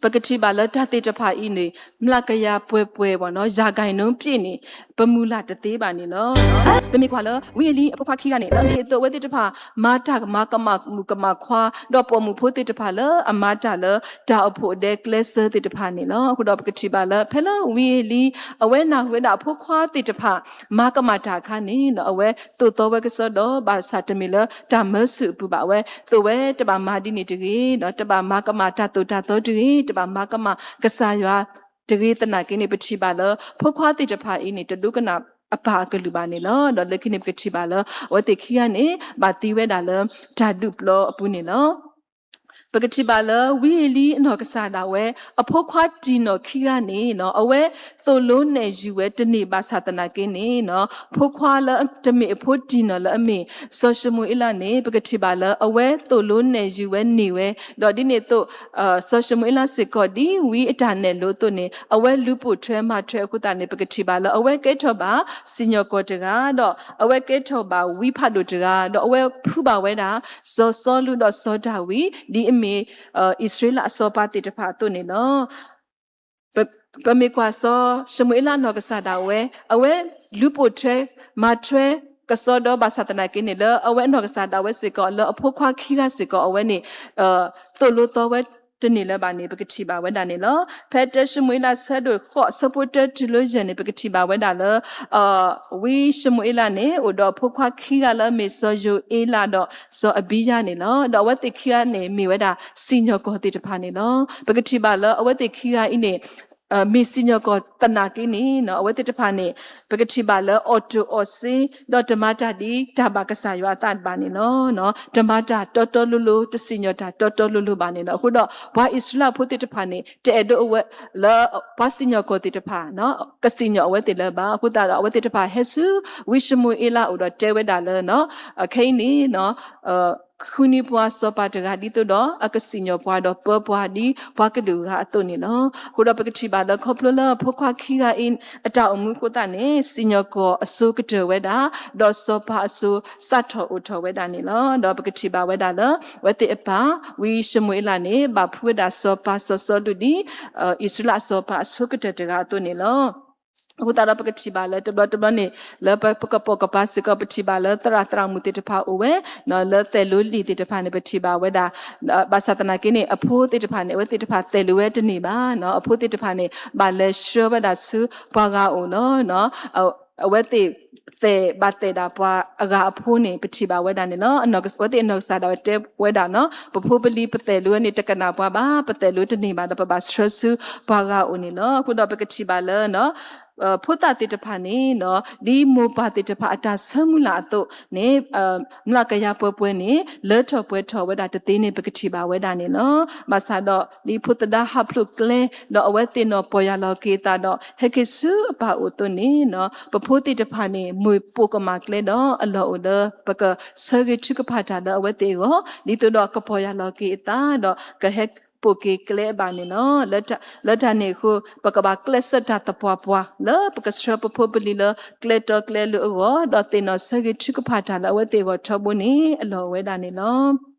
ပကထံၣ်ဘၣ်လၢတၢ်သ့ၣ်တဖၣ်အံၤန့ၣ် မျးကယၤပှဲၤပှဲၤ ရာခိုင်နှုန်းပြည့် န့ၣ် ပမုၢ်လၢ်တသ့ဘၣ်န့ၣ်လီၤ. ပမ့ၢ်ကွၢ်လၢ ဝံအ့လံအဖိခွါခံဂၤန့ၣ် ဒ်အသိးအဝဲသ့ၣ်တဖၣ် မၤတၢ်ကမၤကမၣ်မုၣ်ကမၣ်ခွါ ဒီးပိာ်မုၣ်ဖိသ့ၣ်တဖၣ်လၢအမၤတၢ်လၢတၢ်အိၣ်ဖှိၣ်ဒဲကျဲစၢၤသ့ၣ်တဖၣ်န့ၣ်လီၤ. အဃိဒီးပကထံၣ်ဘၣ်လၢ ဖဲလၢဝံအ့လံ အဝဲနၢ်ဟူဝဲဒၣ်အဖိခွါသ့ၣ်တဖၣ် မၤကမၣ်တၢ်အခါန့ၣ် အဝဲသိၣ်သီဝဲကစီဒီး ဘၣ်ဆၣ်တမ့ၢ်လၢတၢ်မၢဆူၣ်အပူၤဘၣ် အဝဲသိၣ်ဝဲတဘၣ်မၤဒ်န့ၣ်တဂ့ၤ ဒီးတဘၣ်မၤကမၣ်တၢ်သိၣ်တၢ်သီတဂ့ၤ တဘၣ်မၤကမၣ်ကစၢ်ယွၤတဂ့ၤသနာ်က့န့ၣ် ပထံၣ်ဘၣ်လၢ ဖိခွါသ့ၣ်တဖၣ်အံၤန့ၣ် တဒိကနၣ်အပၢ်အကလုၢ်ဘၣ်န့ၣ်လီၤ. ဒီးလၢခံန့ၣ် ပကထံၣ်ဘၣ်လၢ အဝဲသ့ၣ်ခံဂၤန့ၣ် ဘၣ်သံဝဲဒၣ်လၢတၢ်ဒုးပျီအပူၤန့ၣ်လီၤ. ပကထံၣ်ဘၣ်လၢ ဝံအ့လံအနီၢ်ကစၢ်ဒၣ်ဝဲ အဖိခွါတံၢ်နီၢ်ခံဂၤန့ၣ် အဝဲသိၣ်လိနဲၣ်ယုာ်ဝဲတန့ၢ်ဘၣ်ဆၣ်သနာ်က့န့ၣ် ဖိခွါလၢတမ့ၢ်အဖိတံၢ်နီၢ်လၢအမ့ၢ် စီၤၡမူၤအ့လးန့ၣ် ပကထံၣ်ဘၣ်လၢ အဝဲသိၣ်လိနဲၣ်ယုာ်ဝဲန့ၢ်ဝဲ ဒီးဒ်န့ၣ်အသိး စီၤၡမူၤအ့လးစ့ၢ်ကီး ဒ်ဝံအတၢ်နဲၣ်လိာ်အသိးန့ၣ် အဝဲလူၤပိာ်ထွဲမၤထွဲအဃိသတးန့ၣ် ပကထံၣ်ဘၣ်လၢ အဝဲကဲထီၣ်ဘၣ်စံၣ်ညီၣ်ကွီၢ်တဂၤ ဒီးအဝဲကဲထီၣ်ဘၣ်ဝံဖးဒိၣ်တဂၤ ဒီးအဝဲဖှူဘၣ်ဝဲဒၣ် စီၤစီလူးဒီးစီၤဒၤဝံး ဒ်အမ့ၢ် အံၣ်စရ့လးအစီၤပၤသ့ၣ်တဖၣ်အသိးန့ၣ်လီၤ. ပမ့ၢ်ကွၢ်စီၤၡမူၤအ့လးနီၢ်ကစၢ်ဒၣ်ဝဲ အဝဲလူၤပိာ်ထွဲ မၤထွဲကစီဒီဘၣ်ဆၣ်သနာ်က့န့ၣ် လၢအဝဲအနီၢ်ကစၢ်ဒၣ်ဝဲစ့ၢ်ကီး လၢအဖိခွါခံဂၤစ့ၢ်ကီး အဝဲန့ၣ် သိၣ်လိသီဝဲတန့ၢ်လၢၤဘၣ်န့ၣ် ပကထံၣ်ဘၣ်ဝဲဒၣ်န့ၣ်လီၤ. ဖဲတၢၡမူၤအ့လးဆၢဒိၣ်ဃိး ဆၢဖိတၢတုၤလၢယဲၢ်န့ၣ် ပကထံၣ်ဘၣ်ဝဲဒၣ်လၢ ဝံၡမူၤအ့လးန့ၣ် အိၣ်ဒီးအဖိခွါခံဂၤလၢအမ့ၢ်စီၤယိၤအ့လးဒီးစီၤအဘံယၤန့ၣ်လီၤ. ဒီးအဝဲသ့ၣ်ခံဂၤန့ၣ် မ့ၢ်ဝဲဒၣ်စံၣ်ညီၣ်ကွီၢ်သ့ၣ်တဖၣ်န့ၣ်လီၤ. ပကထံၣ်ဘၣ်လၢအဝဲသ့ၣ်ခံဂၤအံၤန့ၣ် မ့ၢ်စံၣ်ညီၣ်ကွီၢ်သနာ်က့န့ၣ် အဝဲသ့ၣ်တဖၣ်န့ၣ် ပကထံၣ်ဘၣ်လၢအီၣ်တိၢ်အီၣ်စ့ ဒီးတမၤတၢ်ဒ်တၢ်ဘၣ်ကစၢ်ယွၤအသးဘၣ်န့ၣ်လီၤ. တမၤတၢ်တီတီလိၤလိၤ တစံၣ်ညီၣ်တၢ်တီတီလိၤလိၤဘၣ်န့ၣ်လီၤ. အဃိဒီး ပှၤအံၣ်စရ့လးဖိသ့ၣ်တဖၣ်န့ၣ် တအဲၣ်ဒိးအဝဲလၢ ပှၤစံၣ်ညီၣ်ကွီၢ်သ့ၣ်တဖၣ် ကစံၣ်ညီၣ်အဝဲသ့ၣ်လၢၤဘၣ်. အဃိသတးဒီး အဝဲသ့ၣ်တဖၣ်ဟဲဆူ ဝံၡမူၤအ့လးအအိၣ်ဒီးတဲဝဲဒၣ်လၢ ခဲအံၤန့ၣ် ဃုန့ၢ်ပှၤစီၤပၤတဂၤဒ်သိးဒီး အကစံၣ်ညီၣ်ပှၤဒီးပၢပှၤဒ်ပှၤကလုာ်ဂၤအသိးန့ၣ်လီၤ. အဃိဒီးပကထံၣ်ဘၣ်လၢခီဖျိလၢအဖိခွါခံဂၤအံၤ အတၢ်အိၣ်မူအဃိသတးန့ၣ် စံၣ်ညီၣ်ကွီၢ်အစိၤကတၢၢ်ဝဲဒၣ်, ဒီးစီၤပၤအစိၤစးထီၣ်အိၣ်ထီၣ်ဝဲဒၣ်န့ၣ်လီၤ. ဒီးပကထံၣ်ဘၣ်ဝဲဒၣ်လၢ အဝဲသ့ၣ်အပၢ် ဝံၡမူၤအ့လးန့ၣ် ဘၣ်ဖှူဝဲဒၣ်စီၤပၤစီၤစီလူးဒ် အံၣ်စရ့လးအစီၤပၤအစိၤကတၢၢ်တဂၤအသိးန့ၣ်လီၤ. အဃိသတးဒီးပကထံၣ်ဘၣ်လၢတဘျီတဘျီန့ၣ် လၢပကပိာ်ကပၤစ့ၢ်ကီး ပထံၣ်ဘၣ်လၢသရၣ်သရၣ်မုၣ်သ့ၣ်တဖၣ်အိၣ်ဝဲ, လၢသဲၣ်လိလံာ်သ့ၣ်တဖၣ်န့ၣ် ပထံၣ်ဘၣ်ဝဲဒၣ်, ဘၣ်ဆၣ်သနာ်က့န့ၣ် အဖိသ့ၣ်တဖၣ်န့ၣ် အဝဲသ့ၣ်တဖၣ်သဲၣ်လိဝဲတန့ၢ်ဘၣ်, အဖိသ့ၣ်တဖၣ်န့ၣ် ဘၣ်လဲၤဆှၢဝဲဒၣ်ဆူပှၤဂၤအအိၣ်လီၤ. အဝဲသ့ၣ်သဲၣ်ဘၣ်သဲၣ်ဒၣ်ပှၤအဂၤအဖိန့ၣ် ပထံၣ်ဘၣ်ဝဲဒၣ်န့ၣ်လီၤ. အဝဲသ့ၣ်အနီၢ်ကစၢ်ဒၣ်ဝဲတဲဝဲဒၣ်နီၤ, ပဖိပလံၤပသဲၣ်လိဝဲန့ၣ် တကနၣ်ပှၤဘၣ်, ပသဲၣ်လိတန့ၢ်ဘၣ်ဒီး ပဘၣ်ဆှၢဆူပှၤဂၤအအိၣ်န့ၣ်လီၤ. အဃိဒီးပကထံၣ်ဘၣ်လၢ ဖိသၣ်သ့ၣ်တဖၣ်န့ၣ် ဒ်မိၢ်ပၢ်သ့ၣ်တဖၣ်အတၢ်ဆၢမုၢ်လၢ်အသိးန့ၣ် မျးကယၤပှဲၤပှဲၤန့ၣ် လၢထီၣ်ပှဲၤထီၣ်ဝဲဒၣ်တသ့န့ၣ် ပကထံၣ်ဘၣ်ဝဲဒၣ်န့ၣ်လီၤ. ဘၣ်ဆၣ်ဒီး ဒ်ဖိသဒါဟးဖျိးကျဲ ဒီးအဝဲသ့ၣ်နီၢ်ပီၢ်ယၢ်လီၤက့ၤအသးဒီး ဟဲက့ၤဆူအပၢ်အိၣ်အသိးန့ၣ် ပဖိသ့ၣ်တဖၣ်န့ၣ် မ့ၢ်ပိာ်ကမၣ်ကျဲဒီးအလီၢ်အိၣ်လၢ ပကဆၢဂ့ၤထုကဖၣ်တၢ်လၢအဝဲသ့ၣ်အဂီၢ် ဒ်သိးဒီးကပီၢ်ယၢ်လီၤက့ၤအသးဒီး ကဟဲပိာ်က့ၤကျဲအဘၣ်န့ၣ်လီၤ. လၢတၢ်န့ၣ်အဃိ ပကဘၣ်ကျဲးစၢးတၢ်သပှၢ်ပှၢ် လၢပကဆှၢပဖိပလံၤလၢကျဲတီကျဲလိၤအဂီၢ် ဒီးသ့ၣ်နီၣ်ဆၢဂ့ၤထုကဖၣ်တၢ်လၢအဝဲသ့ၣ်အဂီၢ်ထီဘိန့ၣ် အလီၢ်အိၣ်ဝဲဒၣ်န့ၣ်လီၤ.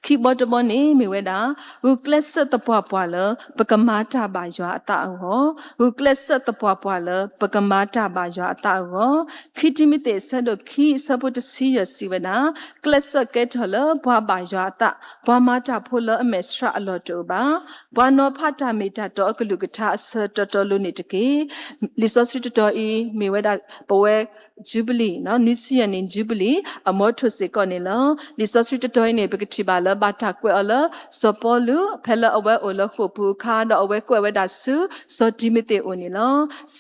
ခံဘီတဘီန့ၣ်မ့ၢ်ဝဲဒၣ် ဂုာ်ကျဲးစၢးသပှၢ်ပှၢ်လၢ ပကမၤတၢ်ဘၣ်ယွၤအသးအဂီၢ်, ဂုာ်ကျဲးစၢးသပှၢ်ပှၢ်လၢ ပကမၤတၢ်ဘၣ်ယွၤအသးအဂီၢ်. ခံတံၤမသ့း အဆၢဒိၣ်ခံ အဆၢဖိတဆံယဲၢ်စံးဝဲဒၣ်, ကျဲးစၢးကဲထီၣ်လၢပှၤဘၣ်ယွၤအသး, ပှၤမၤတၢ်ဖိလၢအမဲာ်ဆှးအလီၢ်တအိၣ်ဘၣ်, ပှၤနီၤဖးတၢ်မ့ၢ်တၢ်တီအကလုၢ်ကထါအဆၢတီတီလိၤန့ၣ်တက့ၢ်. လံာ်စီဆှံတတီၤအံၤ မ့ၢ်ဝဲဒၣ်ပဝဲ ယူဘလံၤ နွံဆံယဲၢ်နံၣ်ယူဘလံၤ အမီထိၣ်စ့ၢ်ကီးန့ၣ်လီၤ. လံာ်စီဆှံတတီၤအံၤန့ၣ် ပကထံၣ်ဘၣ်လၢဘၣ်တၢ်ကွဲးအီၤလၢ စီၤပီလူး ဖဲလၢအဝဲအိၣ်လၢဃိာ်ပူၤအခါ ဒီးအဝဲကွဲးဝဲဒၣ်ဆူ စီၤတံၤမသ့းအအိၣ်န့ၣ်လီၤ.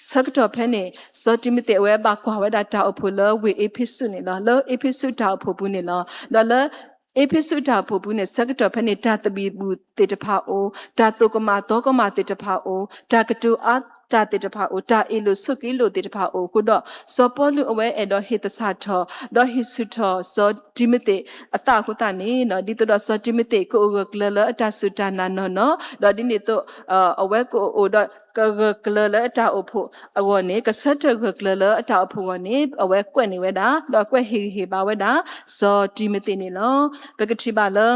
ဆၢကတီၢ်ဖဲန့ၣ် စီၤတံၤမသ့းအဝဲဘၣ်ကွၢ်ဝဲဒၣ်တၢ်အိၣ်ဖှိၣ်လၢဝ့ၢ်အ့းဖ့းစူးန့ၣ်လီၤ. လၢအ့းဖ့းစူးတၢ်အိၣ်ဖှိၣ်ပူၤန့ၣ်လီၤ. ဒီးလၢ အ့းဖ့းစူးတၢ်အိၣ်ဖှိၣ်ပူၤန့ၣ် ဆၢကတီၢ်ဖဲန့ၣ် တၢ်သဘံၣ်ဘုၣ်သ့ၣ်တဖၣ်အိၣ်, တၢ်သိၣ်ကမၣ်သီကမၣ်သ့ၣ်တဖၣ်အိၣ်, တၢ်ကတိၤအါ တၢ်သ့ၣ်တဖၣ်အိၣ်, တၢ်အ့ၣ်လိာ်ဆိးက့လိာ်သ့ၣ်တဖၣ်အိၣ်အဃိဒီး စီၤပီလူးအဝဲအဲၣ်ဒိးဟ့ၣ်သဆၣ်ထီၣ် ဒီးဟ့ၣ်ဆူၣ်ထီၣ်စီၤတံၤမသ့းအသးအဃိသတးန့ၣ် ဒ်သိးဒီးစီၤတံၤမသ့းကအိၣ်ဂၢၢ်ကျၢၤလၢအတၢ်စူၢ်တၢ်နာ်နီၢ်နီၢ်, ဒီးဒ်န့ၣ်အသိး အဝဲကအိၣ်ဒီးကဂၢၢ်ကျၢၤလၢအတၢ်အိၣ်ဖှိၣ်အဂီၢ်န့ၣ် ကဆၢထၢၣ်ဂၢၢ်ကျၢၤလၢအတၢ်အိၣ်ဖှိၣ်အဂီၢ်န့ၣ် အဝဲကွဲးန့ၢ်ဝဲဒၣ် ဒီးကွဲးဟ့ၣ်ဂံၢ်ဟ့ၣ်ဘါဝဲဒၣ် စီၤတံၤမသ့းန့ၣ်လီၤ. ပကထံၣ်ဘၣ်လၢ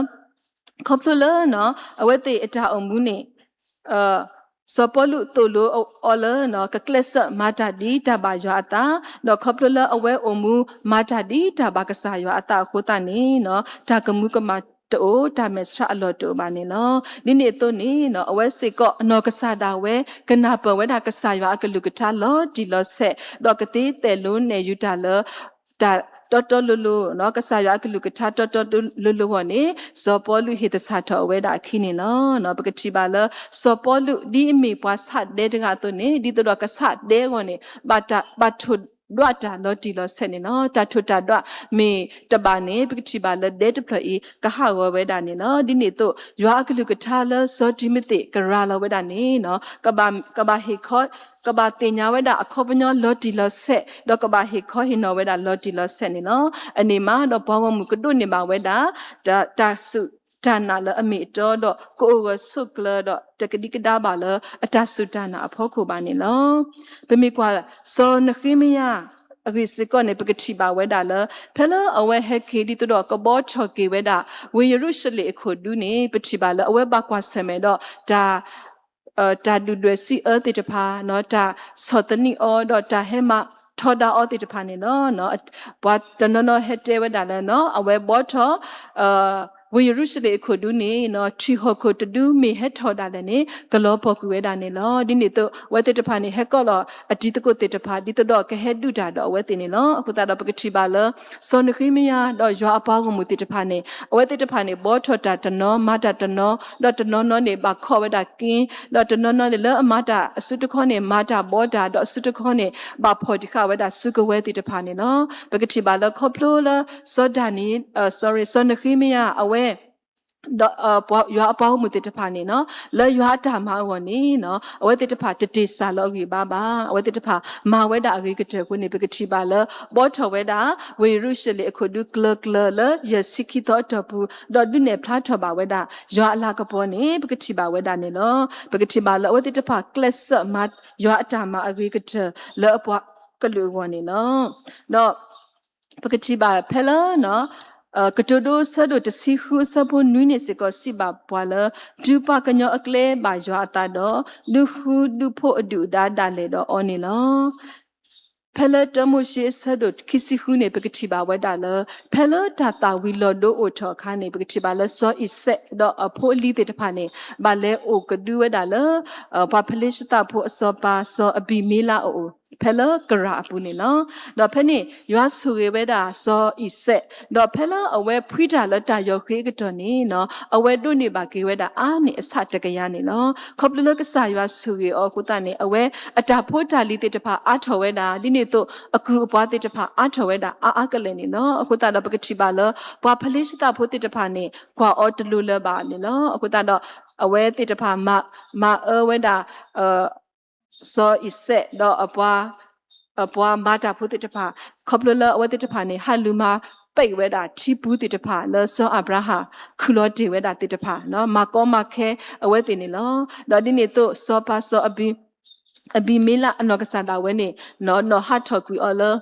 ခီဖျိလၢ အဝဲသ့ၣ်အတၢ်အိၣ်မူန့ၣ် စီၤပီလူးသိၣ်လိအီၤလၢ ကကျဲးစၢးမၤတၢ်ဒ်တၢ်ဘၣ်ယွၤအသး, ဒီးခီဖျိလၢအဝဲအိၣ်မူမၤတၢ်ဒ်တၢ်ဘၣ်ကစၢ်ယွၤအသးအဃိသတးန့ၣ် တၢ်ကမူကမၣ်တအိၣ်, တၢ်မဲာ်ဆှးအလီၢ်တအိၣ်ဘၣ်န့ၣ်လီၤ. ဒ်န့ၣ်အသိးန့ၣ် အဝဲစ့ၢ်ကီးနီၢ်ကစၢ်ဒၣ်ဝဲ ကနၢ်ပၢၢ်ဝဲဒၣ်ကစၢ်ယွၤအကလုၢ်ကထါလီၤတံၢ်လီၤဆဲး, ဒီးကသ့တဲာ်လိၤနဲၣ်ယုာ်တၢ်လၢ တၢ်တီတီလိၤလိၤ, ကစၢ်ယွၤအကလုၢ်ကထါတီတီလိၤလိၤအဂီၢ်န့ၣ် စီၤပီလူးဟ့ၣ်သဆၣ်ထီၣ်အဝဲဒၣ်အခံန့ၣ်လီၤ. ပကထံၣ်ဘၣ်လၢ စီၤပီလူးဒ်အမ့ၢ်ပှၤဆးဒဲတဂၤအသိးန့ၣ် ဒ်သိးဒီးကဆးဒဲအဂီၢ်န့ၣ် ဘၣ်ထိၣ်ဒွးတၢ်လီၤတံၢ်လီၤဆဲးန့ၣ်လီၤ. တၢ်ထိၣ်တၢ်ဒွးမ့ၢ်တဘၣ်န့ၣ် ပကထံၣ်ဘၣ်လၢဒဲတဖျၢၣ်အံၤ ကဟးဂီၤဝဲဒၣ်န့ၣ်လီၤ. ဒ်န့ၣ်အသိး ယွၤအကလုၢ်ကထါလၢစီၤတံၤမသ့းကရၤလီၤဝဲဒၣ်န့ၣ် ကဘၣ်ဟ့ၣ်ခီ ကဘၣ်သ့ၣ်ညါဝဲဒၣ်အခီပညီလီၤတံၢ်လီၤဆဲး, ဒီးကဘၣ်ဟ့ၣ်ခီဟ့ၣ်နီၤဝဲဒၣ်လီၤတံၢ်လီၤဆဲးန့ၣ်လီၤ. အန့ၣ်မးဒီးပှၤဂီၢ်မုၢ်ကဒိးန့ၢ်ဘၣ်ဝဲဒၣ် တၢ်စူၢ်တၢ်နာ်လၢအမ့ၢ်အတီဒီး ကအိၣ်ဂၢၢ်ဆိးကျၢၤဒီး တကဒံကဒါဘၣ်လၢအတၢ်စူၢ်တၢ်နာ်အဖီခိၣ်ဘၣ်န့ၣ်လီၤ. ပမ့ၢ်ကွၢ် စီၤနဃ့မယၤ အဂ့ၢ်စ့ၢ်ကီးန့ၣ် ပကထံၣ်ဘၣ်ဝဲဒၣ်လၢ ဖဲလၢအဝဲဟဲက့ၤဒ်သိးဒီးကဘှီထီၣ်က့ၤဝဲဒၣ် ဝ့ၢ်ယရူၤၡလ့ၣ်အခိၣ်ဒူန့ၣ် ပထံၣ်ဘၣ်လၢအဝဲဘၣ်ကွၢ်ဆၢၣ်မဲာ်ဒီးတၢ် တၢ်ဒုၣ်ဒွဲၣ်စံးအၢသ့ၣ်တဖၣ်, တၢ်ဆီၣ်သနံးအီၤဒီးတၢ်ဟဲမၤထီဒါအီၤသ့ၣ်တဖၣ်န့ၣ်လီၤ. ပှၤတနီၤနီၤဟဲတဲဝဲဒၣ်လၢ အဝဲဘှီထီၣ် ဝ့ၢ်ယရူၤၡလ့ၣ်အခိၣ်ဒူန့ၣ် ထွံၣ်ဟီၣ်ခိၣ်တဒူမ့ၢ်ဟဲထီၣ်ဒၣ်လဲာ်န့ၣ် ကလီၤပှီၢ်ကွံာ်ဝဲဒၣ်န့ၣ်လီၤ. ဒ်န့ၣ်အသိး အဝဲသ့ၣ်တဖၣ်န့ၣ် ဟဲကိးလီၤအတံၤသကိးသ့ၣ်တဖၣ် ဒ်သိးဒီးကဟဲဒုးတၢ်ဒီးအဝဲသ့ၣ်န့ၣ်လီၤ. အဃိသတးဒီးပကထံၣ်ဘၣ်လၢ စီၤနဃ့မယၤဒီးယွၤအပှၤဂီၢ်မုၢ်သ့ၣ်တဖၣ်န့ၣ် အဝဲသ့ၣ်တဖၣ်န့ၣ် ဘှီထီၣ်တၢ်တနီၤ မၤတၢ်တနီၤ, ဒီးတနီၤနီၤန့ၣ် ဘၣ်ခိးဝဲဒၣ်က့, ဒီးတနီၤနီၤန့ၣ် လၢအမၤတၢ်အစုတခီန့ၣ် မၤတၢ်ဘှီတၢ်, ဒီးအစုတခီန့ၣ် ဘၣ်ဖီၣ်တံၢ်ဃာ်ဝဲဒၣ်စုကဝဲၤသ့ၣ်တဖၣ်န့ၣ်လီၤ. ပကထံၣ်ဘၣ်လၢခီဖျိလၢ စီၤဒၤနံ, စီၤနဃ့မယၤအဝဲ ဒီးယွၤအပှၤဂီၢ်မုၢ်သ့ၣ်တဖၣ်န့ၣ် လၢယွၤအတၢ်မၤအဂီၢ်န့ၣ် အဝဲသ့ၣ်တဖၣ်တတ့ၢ်စၢ်လီၤအဂံၢ်အဘါဘၣ်. အဝဲသ့ၣ်တဖၣ်မၤဝဲဒၣ်အဂ့ၤကတၢၢ်အဃိန့ၣ် ပကထံၣ်ဘၣ်လၢ ဘှီထီၣ်ဝဲဒၣ် ဝ့ၢ်ယရူၤၡလ့ၣ်အခိၣ်ဒူကျၢၤကျၢၤလၢယဲၢ်ဆံခံသီအတီၢ်ပူၤ, ဒီးဒုးနဲၣ်ဖျါထီၣ်ဘၣ်ဝဲဒၣ် ယွၤအလၤကပီၤန့ၣ် ပကထံၣ်ဘၣ်ဝဲဒၣ်န့ၣ်လီၤ. ပကထံၣ်ဘၣ်လၢအဝဲသ့ၣ်တဖၣ်ကျဲးစၢးမၤယွၤအတၢ်မၤအဂ့ၤကတၢၢ်လၢအပှၤကလုာ်အဂီၢ်န့ၣ်လီၤ. ဒီး ပကထံၣ်ဘၣ်ဖဲလၢ ကတိၤဒိအဆၢဒိၣ်တဆံဃုအဆၢဖိနွံန့ၣ်စ့ၢ်ကီးစံးဘၣ်ပှၤလၢ တုၤပှၤကညီအကျဲဘၣ်ယွၤအသးဒီး ဒုးဃုဒုးဖိးအဒုၣ်အဒါဒၣ်လဲာ်ဒီးအီၤန့ၣ်လီၤ. ဖဲလၢတၢမိၤၡ့အဆၢဒိၣ်ခံဆံဃုန့ၣ် ပကထံၣ်ဘၣ်ဝဲဒၣ်လၢ ဖဲလၢတၢ်သၣ်ဝံၤလီၤဒိအိၣ်ထီၣ်အခါန့ၣ် ပကထံၣ်ဘၣ်လၢစီၤအံၤစဲးဒီးအဖိအလံၤသ့ၣ်တဖၣ်န့ၣ် ဘၣ်လဲၤအိၣ်ကဒုဝဲဒၣ်လၢ ပှၤဖလ့ၡသးဖိအစီၤပၤစီၤအဘံၤမ့လးအအိၣ် ဖဲလၢကရၢ်အပူၤန့ၣ်လီၤ. ဒီးဖဲန့ၣ် ယွၤဆိၣ်ဂ့ၤဝဲဒၣ်စီၤအံၤစဲး, ဒီးဖဲလၢအဝဲဖှံတၢ်လၢတၢ်ယီၢ်ဃ့အကတီၢ်န့ၣ် အဝဲဒိးန့ၢ်ဘၣ်က့ၤဝဲဒၣ်အါန့ၢ်အဆၣ်တကယၤန့ၣ်လီၤ. ခီဖျိလၢကစၢ်ယွၤဆိၣ်ဂ့ၤအီၤအဃိသတးန့ၣ် အဝဲအတၢ်ဖိတၢ်လံၤသ့ၣ်တဖၣ်အါထီၣ်ဝဲဒၣ်, ဒ်န့ၣ်အသိးအကုၢ်အပှၤသ့ၣ်တဖၣ်အါထီၣ်ဝဲဒၣ်အါအါကလဲာ်န့ၣ်လီၤ. အဃိသတးဒီးပကထံၣ်ဘၣ်လၢ ပှၤဖလ့ၡသးဖိသ့ၣ်တဖၣ်န့ၣ် ကွၢ်အီၤတလိၤလၢၤဘၣ်န့ၣ်လီၤ. အဃိသတးဒီး အဝဲသ့ၣ်တဖၣ် မၤအၢဝဲဒၣ် စီၤအံၤစဲးဒီး ပှၤမၤတၢ်ဖိသ့ၣ်တဖၣ်, ခီဖျိလၢအဝဲသ့ၣ်တဖၣ်န့ၣ် ဟးလူၤမၤပဲာ်ဝဲဒၣ်ထံပူၤသ့ၣ်တဖၣ် လၢစီၤအၤဘြၤဟၣ်ခုၣ်လီၤတ့ၢ်ဝဲဒၣ်သ့ၣ်တဖၣ်, မၤကီမၤခဲအဝဲသ့ၣ်န့ၣ်လီၤ. ဒီးဒ်န့ၣ်အသိး စီၤပၤစီၤ အဘံၤမ့လးအနီၢ်ကစၢ်ဒၣ်ဝဲန့ၣ် နီၢ်ဟးထီၣ်ကွံာ်အီၤလၢ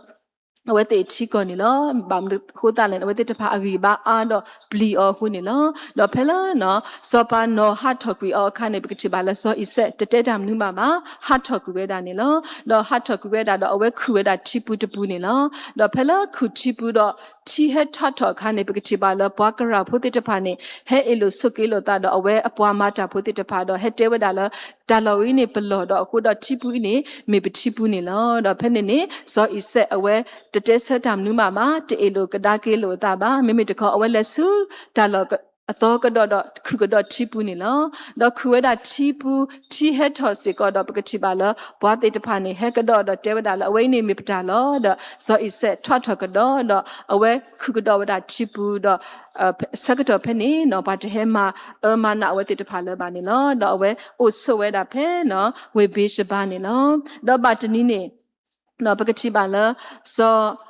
အဝဲသ့ၣ်ထံကီၢ်န့ၣ်လီၤ. ဘၣ်မနုၤအဃိသတးလဲၣ်န့ၣ် အဝဲသ့ၣ်တဖၣ်အဂံၢ်ဘါအါဒီးပျံၤအီၤအဃိန့ၣ်လီၤ. ဒီးဖဲလၢ စီၤပၤနီၢ်ဟးထီၣ်ကွံာ်အီၤအခါန့ၣ် ပကထံၣ်ဘၣ်လၢစီၤအံၤစဲး တတဲတၢ်မနုၤဘၣ်ဘၣ်, ဟးထီၣ်ကွံာ်ဝဲဒၣ်န့ၣ်လီၤ. ဒီးဟးထီၣ်ကွံာ်ဝဲဒၣ်ဒီး အဝဲခုၣ်ဝဲဒၣ်ထံပူၤတပူၤန့ၣ်လီၤ. ဒီးဖဲလၢခုၣ်ထံပူၤဒီး ထံဟဲထးထီၣ်အခါန့ၣ် ပကထံၣ်ဘၣ်လၢပှၤကရၢ်ဖိသ့ၣ်တဖၣ်န့ၣ် ဟဲအ့ၣ်လိာ်ဆိးက့လိာ်သးဒီးအဝဲအပှၤမၤတၢ်ဖိသ့ၣ်တဖၣ်ဒီး ဟဲတဲဝဲဒၣ်လၢ တၢ်လီၢ်ဝဲအံၤန့ၣ်ပလီၢ်ဒီးအဃိဒီးထံပူၤအံၤန့ၣ် မ့ၢ်ပထံပူၤန့ၣ်လီၤ. ဒီးဖဲန့ၣ်န့ၣ် စီၤအံၤစဲးအဝဲတတဲဆၢတၢ်မနုၤဘၣ်ဘၣ်, တအ့ၣ်လိာ်ကဒါက့ၤလိာ်အသးဘၣ်. မ့မ့ၢ်တခီ အဝဲလဲၤဆူတၢ်လီၢ် အသီကဒီးဒီးခုၣ်ကဒီးထံပူၤန့ၣ်လီၤ. ဒီးခုၣ်ဝဲဒၣ်ထံပူၤ, ထံဟဲထီၣ်စ့ၢ်ကီးဒီး ပကထံၣ်ဘၣ်လၢ ပှၤသ့ၣ်တဖၣ်န့ၣ် ဟဲကဒီးဒီးတဲဝဲဒၣ်လၢ အဝဲအံၤန့ၣ်မ့ၢ်ပတၢ်လီၤ. ဒီးစီၤအံၤစဲးထွးထီၣ်ကဒီးဒီး အဝဲခုၣ်ကဒီးဝဲဒၣ်ထံပူၤဒီး ဆၢကတီၢ်ဖဲန့ၣ်နီၤ ပှၤတဟဲမၤအၢမၤနးအဝဲသ့ၣ်တဖၣ်လၢၤဘၣ်န့ၣ်လီၤ. ဒီးအဝဲအိၣ်ဆိးဝဲဒၣ်ဖဲနီၤ ဝ့ၢ်ဘ့းၡဘါန့ၣ်လီၤ. ဒီးဘၣ်တနံၤန့ၣ် ပကထံၣ်ဘၣ်လၢ စီၤ စီၤ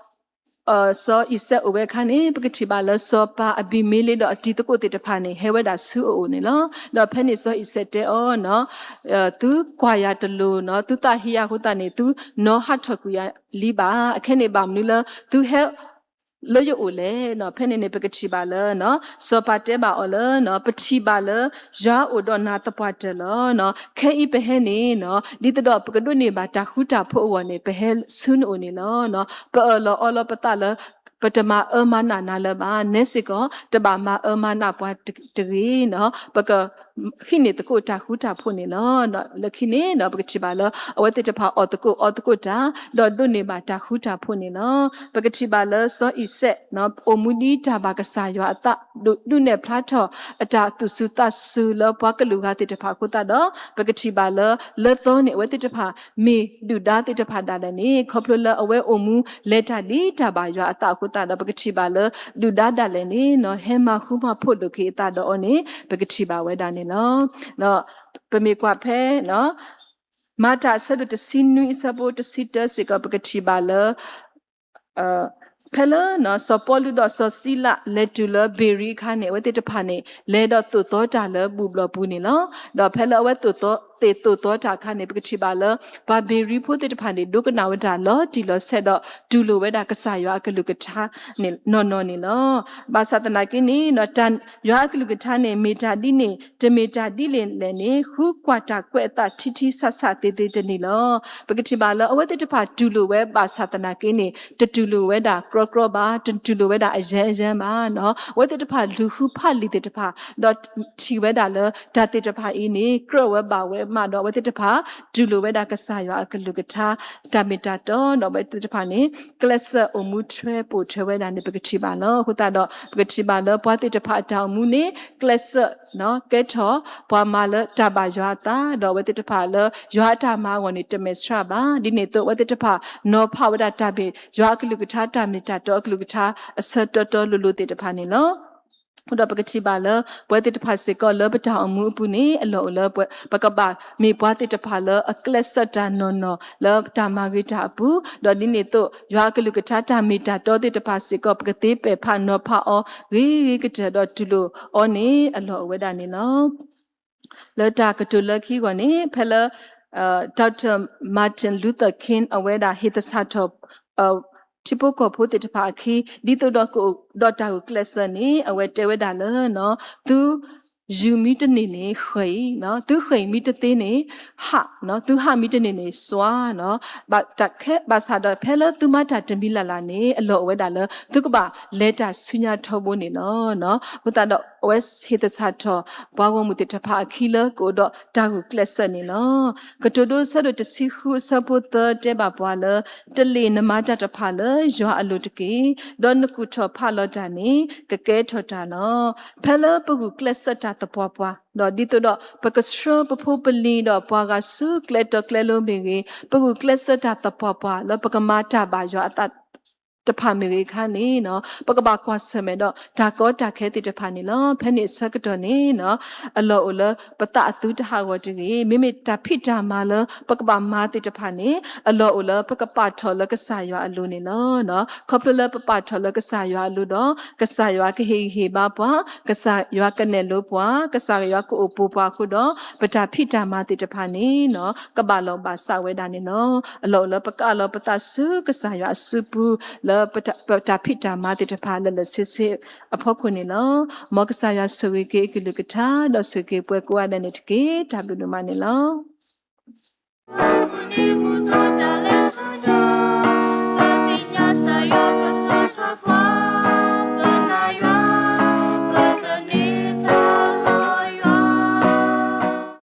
အံၤစဲးအိၣ်ဝဲအခါန့ၣ် ပကထံၣ်ဘၣ်လၢ စီၤပၤအဘံၤမ့လ့းဒီးအတံၤသကိးသ့ၣ်တဖၣ်န့ၣ် ဟဲဝဲဒၣ်ဆူအအိၣ်န့ၣ်လီၤ. ဒီးဖဲန့ၣ်စီၤအံၤစဲးတဲအီၤနီၤ သုကွၢ်ယၤတလိၤနီၤ သုသးဟ့ယၤအဃိသတးန့ၣ် သုနီၤဟးထီၣ်ကွံာ်ယၤလံဘၣ်. အခဲန့ၣ်ဘၣ်မနုၤလၢသုဟဲ လၢယအိၣ်လဲၣ်နီၤ. ဖဲန့ၣ်န့ၣ် ပကထံၣ်ဘၣ်လၢ စီၤပၤတဲဘၣ်အီၤလၢ ပထံၣ်ဘၣ်လၢ ယွၤအိၣ်ဒီးနၤသပှၢ်တၢၢ်လီၤ. ခဲအံၤပဟဲန့ၣ်နီၤ ဒ်သိးဒီးပကဒိးန့ၢ်ဘၣ်တၢ်ဃူတၢ်ဖိးအဂီၢ်န့ၣ် ပဟဲဆူနအိၣ်န့ၣ်လီၤ. ပအၢၣ်လီၤအီလီၤပသးလၢ ပတမၤအၢမၤနးနၤလၢၤဘၣ်. နဲစ့ၢ်ကီး တဘၣ်မၤအၢမၤနးပှၤတဂ့ၤနီၤ ပက ဟံးန့ၢ်သကိးတၢ်ဃူတၢ်ဖိးန့ၣ်လီၤ. လၢခံန့ၣ်ဒီး ပကထံၣ်ဘၣ်လၢ အဝဲသ့ၣ်တဖၣ်အီၣ်သကိးအီသကိးတၢ် ဒီးဒိးန့ၢ်ဘၣ်တၢ်ဃူတၢ်ဖိးန့ၣ်လီၤ. ပကထံၣ်ဘၣ်လၢစီၤအံၤစဲး အိၣ်မူဒ်တၢ်ဘၣ်ကစၢ်ယွၤအသး ဒုးနဲၣ်ဖျါထီၣ်အတၢ်သူၣ်စူၤသးစူၤလၢပှၤကလုာ်ဂၤသ့ၣ်တဖၣ်အဃိသတးဒီး ပကထံၣ်ဘၣ်လၢ လၢသီန့ၣ် အဝဲသ့ၣ်တဖၣ် မ့ၢ်ဒုၣ်ဒါသ့ၣ်တဖၣ်ဒၣ်လဲာ်န့ၣ် ခီဖျိလၢအဝဲအိၣ်မူလဲၤတၢ်ဒ်တၢ်ဘၣ်ယွၤအသးအဃိသတးဒီး ပကထံၣ်ဘၣ်လၢ ဒုၣ်ဒါဒၣ်လဲာ်န့ၣ်နီၤ ဟဲမၤဃူမၤဖိးလိာ်က့ၤအသးဒီးအီၤန့ၣ် ပကထံၣ်ဘၣ်ဝဲဒၣ်န့ၣ်လီၤ. ဒီးပမ့ၢ်ကွၢ်ဖဲ မၤတၢ်အဆၢဒိၣ်တဆံနွံအဆၢဖိတဆံတၢစ့ၢ်ကီး ပကထံၣ်ဘၣ်လၢ ဖဲလၢ စီၤပီလူးဒီးစီၤစံလး လဲၤတုၤလၢဘ့ၤရံအခါန့ၣ် အဝဲသ့ၣ်တဖၣ်န့ၣ် လဲၤဒီးသိၣ်သီတၢ်လၢဘူၣ်ဘျီၣ်ပူၤန့ၣ်လီၤ. ဒီးဖဲလၢအဝဲသ့ၣ်သိၣ်သီတၢ်အခါန့ၣ် ပကထံၣ်ဘၣ်လၢ ပှၤဘ့ၤရံဖိသ့ၣ်တဖၣ်န့ၣ် ဒိကနၣ်ဝဲဒၣ်လီၤတံၢ်လီၤဆဲးဒီး တူၢ်လိာ်ဝဲဒၣ်ကစၢ်ယွၤအကလုၢ်ကထါန့ၣ် နီၢ်နီၢ်န့ၣ်လီၤ. ဘၣ်ဆၣ်သနာ်က့န့ၣ် ယွၤအကလုၢ်ကထါန့ၣ် မ့ၢ်တၢ်ဒ်န့ၣ် တမ့ၢ်တၢ်ဒ်လဲၣ်န့ၣ် ဃုကွၢ်တၢ်ကွဲးအသးထံထံဆးဆးသ့သ့တနံၤလီၤ. ပကထံၣ်ဘၣ်လၢ အဝဲသ့ၣ်တဖၣ်တူၢ်လိာ်ဝဲဘၣ်ဆၣ်သနာ်က့န့ၣ် တတူၢ်လိာ်ဝဲဒၣ်ကြီကြီဘၣ်, တတူၢ်လိာ်ဝဲဒၣ်အယၢၢ်အယၢၢ်ဘၣ်နီၤ. အဝဲသ့ၣ်တဖၣ်လူၤဃုဖးလံာ်သ့ၣ်တဖၣ် ဒီးထံၣ်ဝဲဒၣ်လၢ တၢ်သ့ၣ်တဖၣ်အံၤန့ၣ် ကြၢးဝဲဘၣ်ဝဲမးဒီး အဝဲသ့ၣ်တဖၣ် တူၢ်လိာ်ဝဲဒၣ်ကစၢ်ယွၤအကလုၢ်ကထါ တၢ်မ့ၢ်တၢ်တီဒီး အဝဲသ့ၣ်တဖၣ်န့ၣ် ကျဲးစၢးအိၣ်မူထွဲပိာ်ထွဲဝဲဒၣ်န့ၣ် ပကထံၣ်ဘၣ်လီၤ. အဃိသတးဒီး ပကထံၣ်ဘၣ်လၢ ပှၤသ့ၣ်တဖၣ်အတၢ်အိၣ်မူန့ၣ် ကျဲးစၢး ကဲထီၣ် ပှၤမၤလၢတၢ်ဘၣ်ယွၤအသး ဒီးအဝဲသ့ၣ်တဖၣ်လၢ ယွၤအတၢ်မၤအဂီၢ်န့ၣ် တမဲာ်ဆှးဘၣ်. ဒ်န့ၣ်အသိး အဝဲသ့ၣ်တဖၣ် နီၤဖးဝဲဒၣ်တၢ်မ့ၢ် ယွၤအကလုၢ်ကထါ တၢ်မ့ၢ်တၢ်တီအကလုၢ်ကထါ အဆၢတီတီလိၤလိၤသ့ၣ်တဖၣ်န့ၣ်လီၤ. အဃိဒီးပကထံၣ်ဘၣ်လၢ ပဝဲသ့ၣ်တဖၣ်စ့ၢ်ကီးလၢပတၢ်အိၣ်မူအပူၤန့ၣ် အလီၢ်အိၣ်လၢ ပကဘၣ်မ့ၢ်ပှၤသ့ၣ်တဖၣ်လၢအကျဲးစၢးတၢ်နီၢ်နီၢ်လၢတၢ်မၤဂ့ၤတၢ်အပူၤ, ဒီးဒ်န့ၣ်အသိး ယွၤအကလုၢ်ကထါတၢ်မ့ၢ်တၢ်တီသ့ၣ်တဖၣ်စ့ၢ်ကီး ပကသ့ပဲာ်ဖးနီၤဖးအီၤဂ့ၤဂ့ၤကတၢၢ်ဒီးတူၢ်လိာ်အီၤန့ၣ် အလီၢ်အိၣ်ဝဲဒၣ်န့ၣ်လီၤ. လၢတၢ်ကတိၤလၢခံအဂီၢ်န့ၣ် ဖဲလၢ Doctor Martin Luther King အဝဲဒၣ်ဟ့ၣ်သဆၣ်ထီၣ် ထံဖိကီၢ်ဖိသ့ၣ်တဖၣ်အခံ ဒ်သိးဒီးကအိၣ်ဒီးတၢ်ဂုာ်ကျဲးစၢးန့ၣ် အဝဲတဲဝဲဒၣ်လၢ သု ယူၤမံတန့ၢ်န့ၣ် ဃၢၤအံၤ, သုဃၢၤအံၤမံတသ့န့ၣ် ဟး, သုဟးမံတန့ၢ်န့ၣ် စွါ, ဘၣ်ဆၣ်ဒီးဖဲလၢသုမၤတၢ်တမံၤလၢ်လၢ်န့ၣ် အလီၢ်အိၣ်ဝဲဒၣ်လၢ သုကဘၣ်လဲၤတၢ်ဆူညါထီဘိန့ၣ်လီၤ. အဃိသတးဒီး အဝဲဟ့ၣ်သဆၣ်ထီၣ် ပှၤဂီၢ်မုၢ်သ့ၣ်တဖၣ်အခံလၢကအိၣ်ဒီးတၢ်ဂုာ်ကျဲးစၢးန့ၣ်လီၤ. ကတိၤဒိအဆၢဒိၣ်တဆံဃုအဆၢဖိသၢတဲဘၣ်ပှၤလၢ တလ့ၣ်နမၤတၢ်တဖၣ်လၢယွၤအလိၤတက့ၢ်, ဒီးနကူၣ်ထီၣ်ဖးလီၤတၢ်န့ၣ် ကကဲထီၣ်တၢ်လီၤ. ဖဲလၢပဂုာ်ကျဲးစၢးတၢ်သပှၢ်ပှၢ် ဒီးဒ်သိးဒီးပကဆှၢပဖိပလံၤဒီးပှၤဂၤဆူကျဲတီၤကျဲလိၤမ့ၢ်ဂ့ၤ, ပဂုာ်ကျဲးစၢးတၢ်သပှၢ်ပှၢ်လၢပကမၤတၢ်ဘၣ်ယွၤအသး တဖၣ်မ့ၢ်ဂ့ၤအခါန့ၣ် ပကဘၣ်ကွၢ်ဆၢၣ်မဲာ်ဒီးတၢ်ကီတၢ်ခဲသ့ၣ်တဖၣ်န့ၣ်လီၤ. ဖဲန့ၣ်အဆၢကတီၢ်န့ၣ် အလီၢ်အိၣ်လၢပသးအသုတဟးဂီၤတဂ့ၤ. မ့မ့ၢ်တၢ်ဖံးတၢ်မၤလၢပကဘၣ်မၤသ့ၣ်တဖၣ်န့ၣ် အလီၢ်အိၣ်လၢပကပာ်ထီၣ်လၢကစၢ်ယွၤအလိၤန့ၣ်လီၤ. ခီဖျိလၢပပာ်ထီၣ်လၢကစၢ်ယွၤအလိၤဒီး ကစၢ်ယွၤကဟ့ၣ်ဂံၢ်ဟ့ၣ်ဘါပှၤ, ကစၢ်ယွၤကနဲၣ်လိပှၤ, ကစၢ်ယွၤကအိၣ်ပိာ်ပှၤအဃိဒီး ပတၢ်ဖံးတၢ်မၤသ့ၣ်တဖၣ်န့ၣ် ကဘၣ်လီၢ်ဘၣ်စးဝဲဒၣ်န့ၣ်လီၤ. အလီၢ်အိၣ်လၢပကအးလီၤပသးဆူကစၢ်ယွၤအစုပူၤ လၢပတၢ်ဖံးတၢ်မၤသ့ၣ်တဖၣ်လၢာ်လၢာ်ဆ့ဆ့အဖီခိၣ်န့ၣ်လီၤ. မ်ကစၢ်ယွၤဆိၣ်ဂ့ၤက့ၤအကလုၢ်ကထါ ဒီးဆိၣ်ဂ့ၤက့ၤပှၤကိးဂၤဒဲးန့ၣ်တက့ၢ်. တၢ်ဘျုးဒိၣ်မးန့ၣ်လီၤ.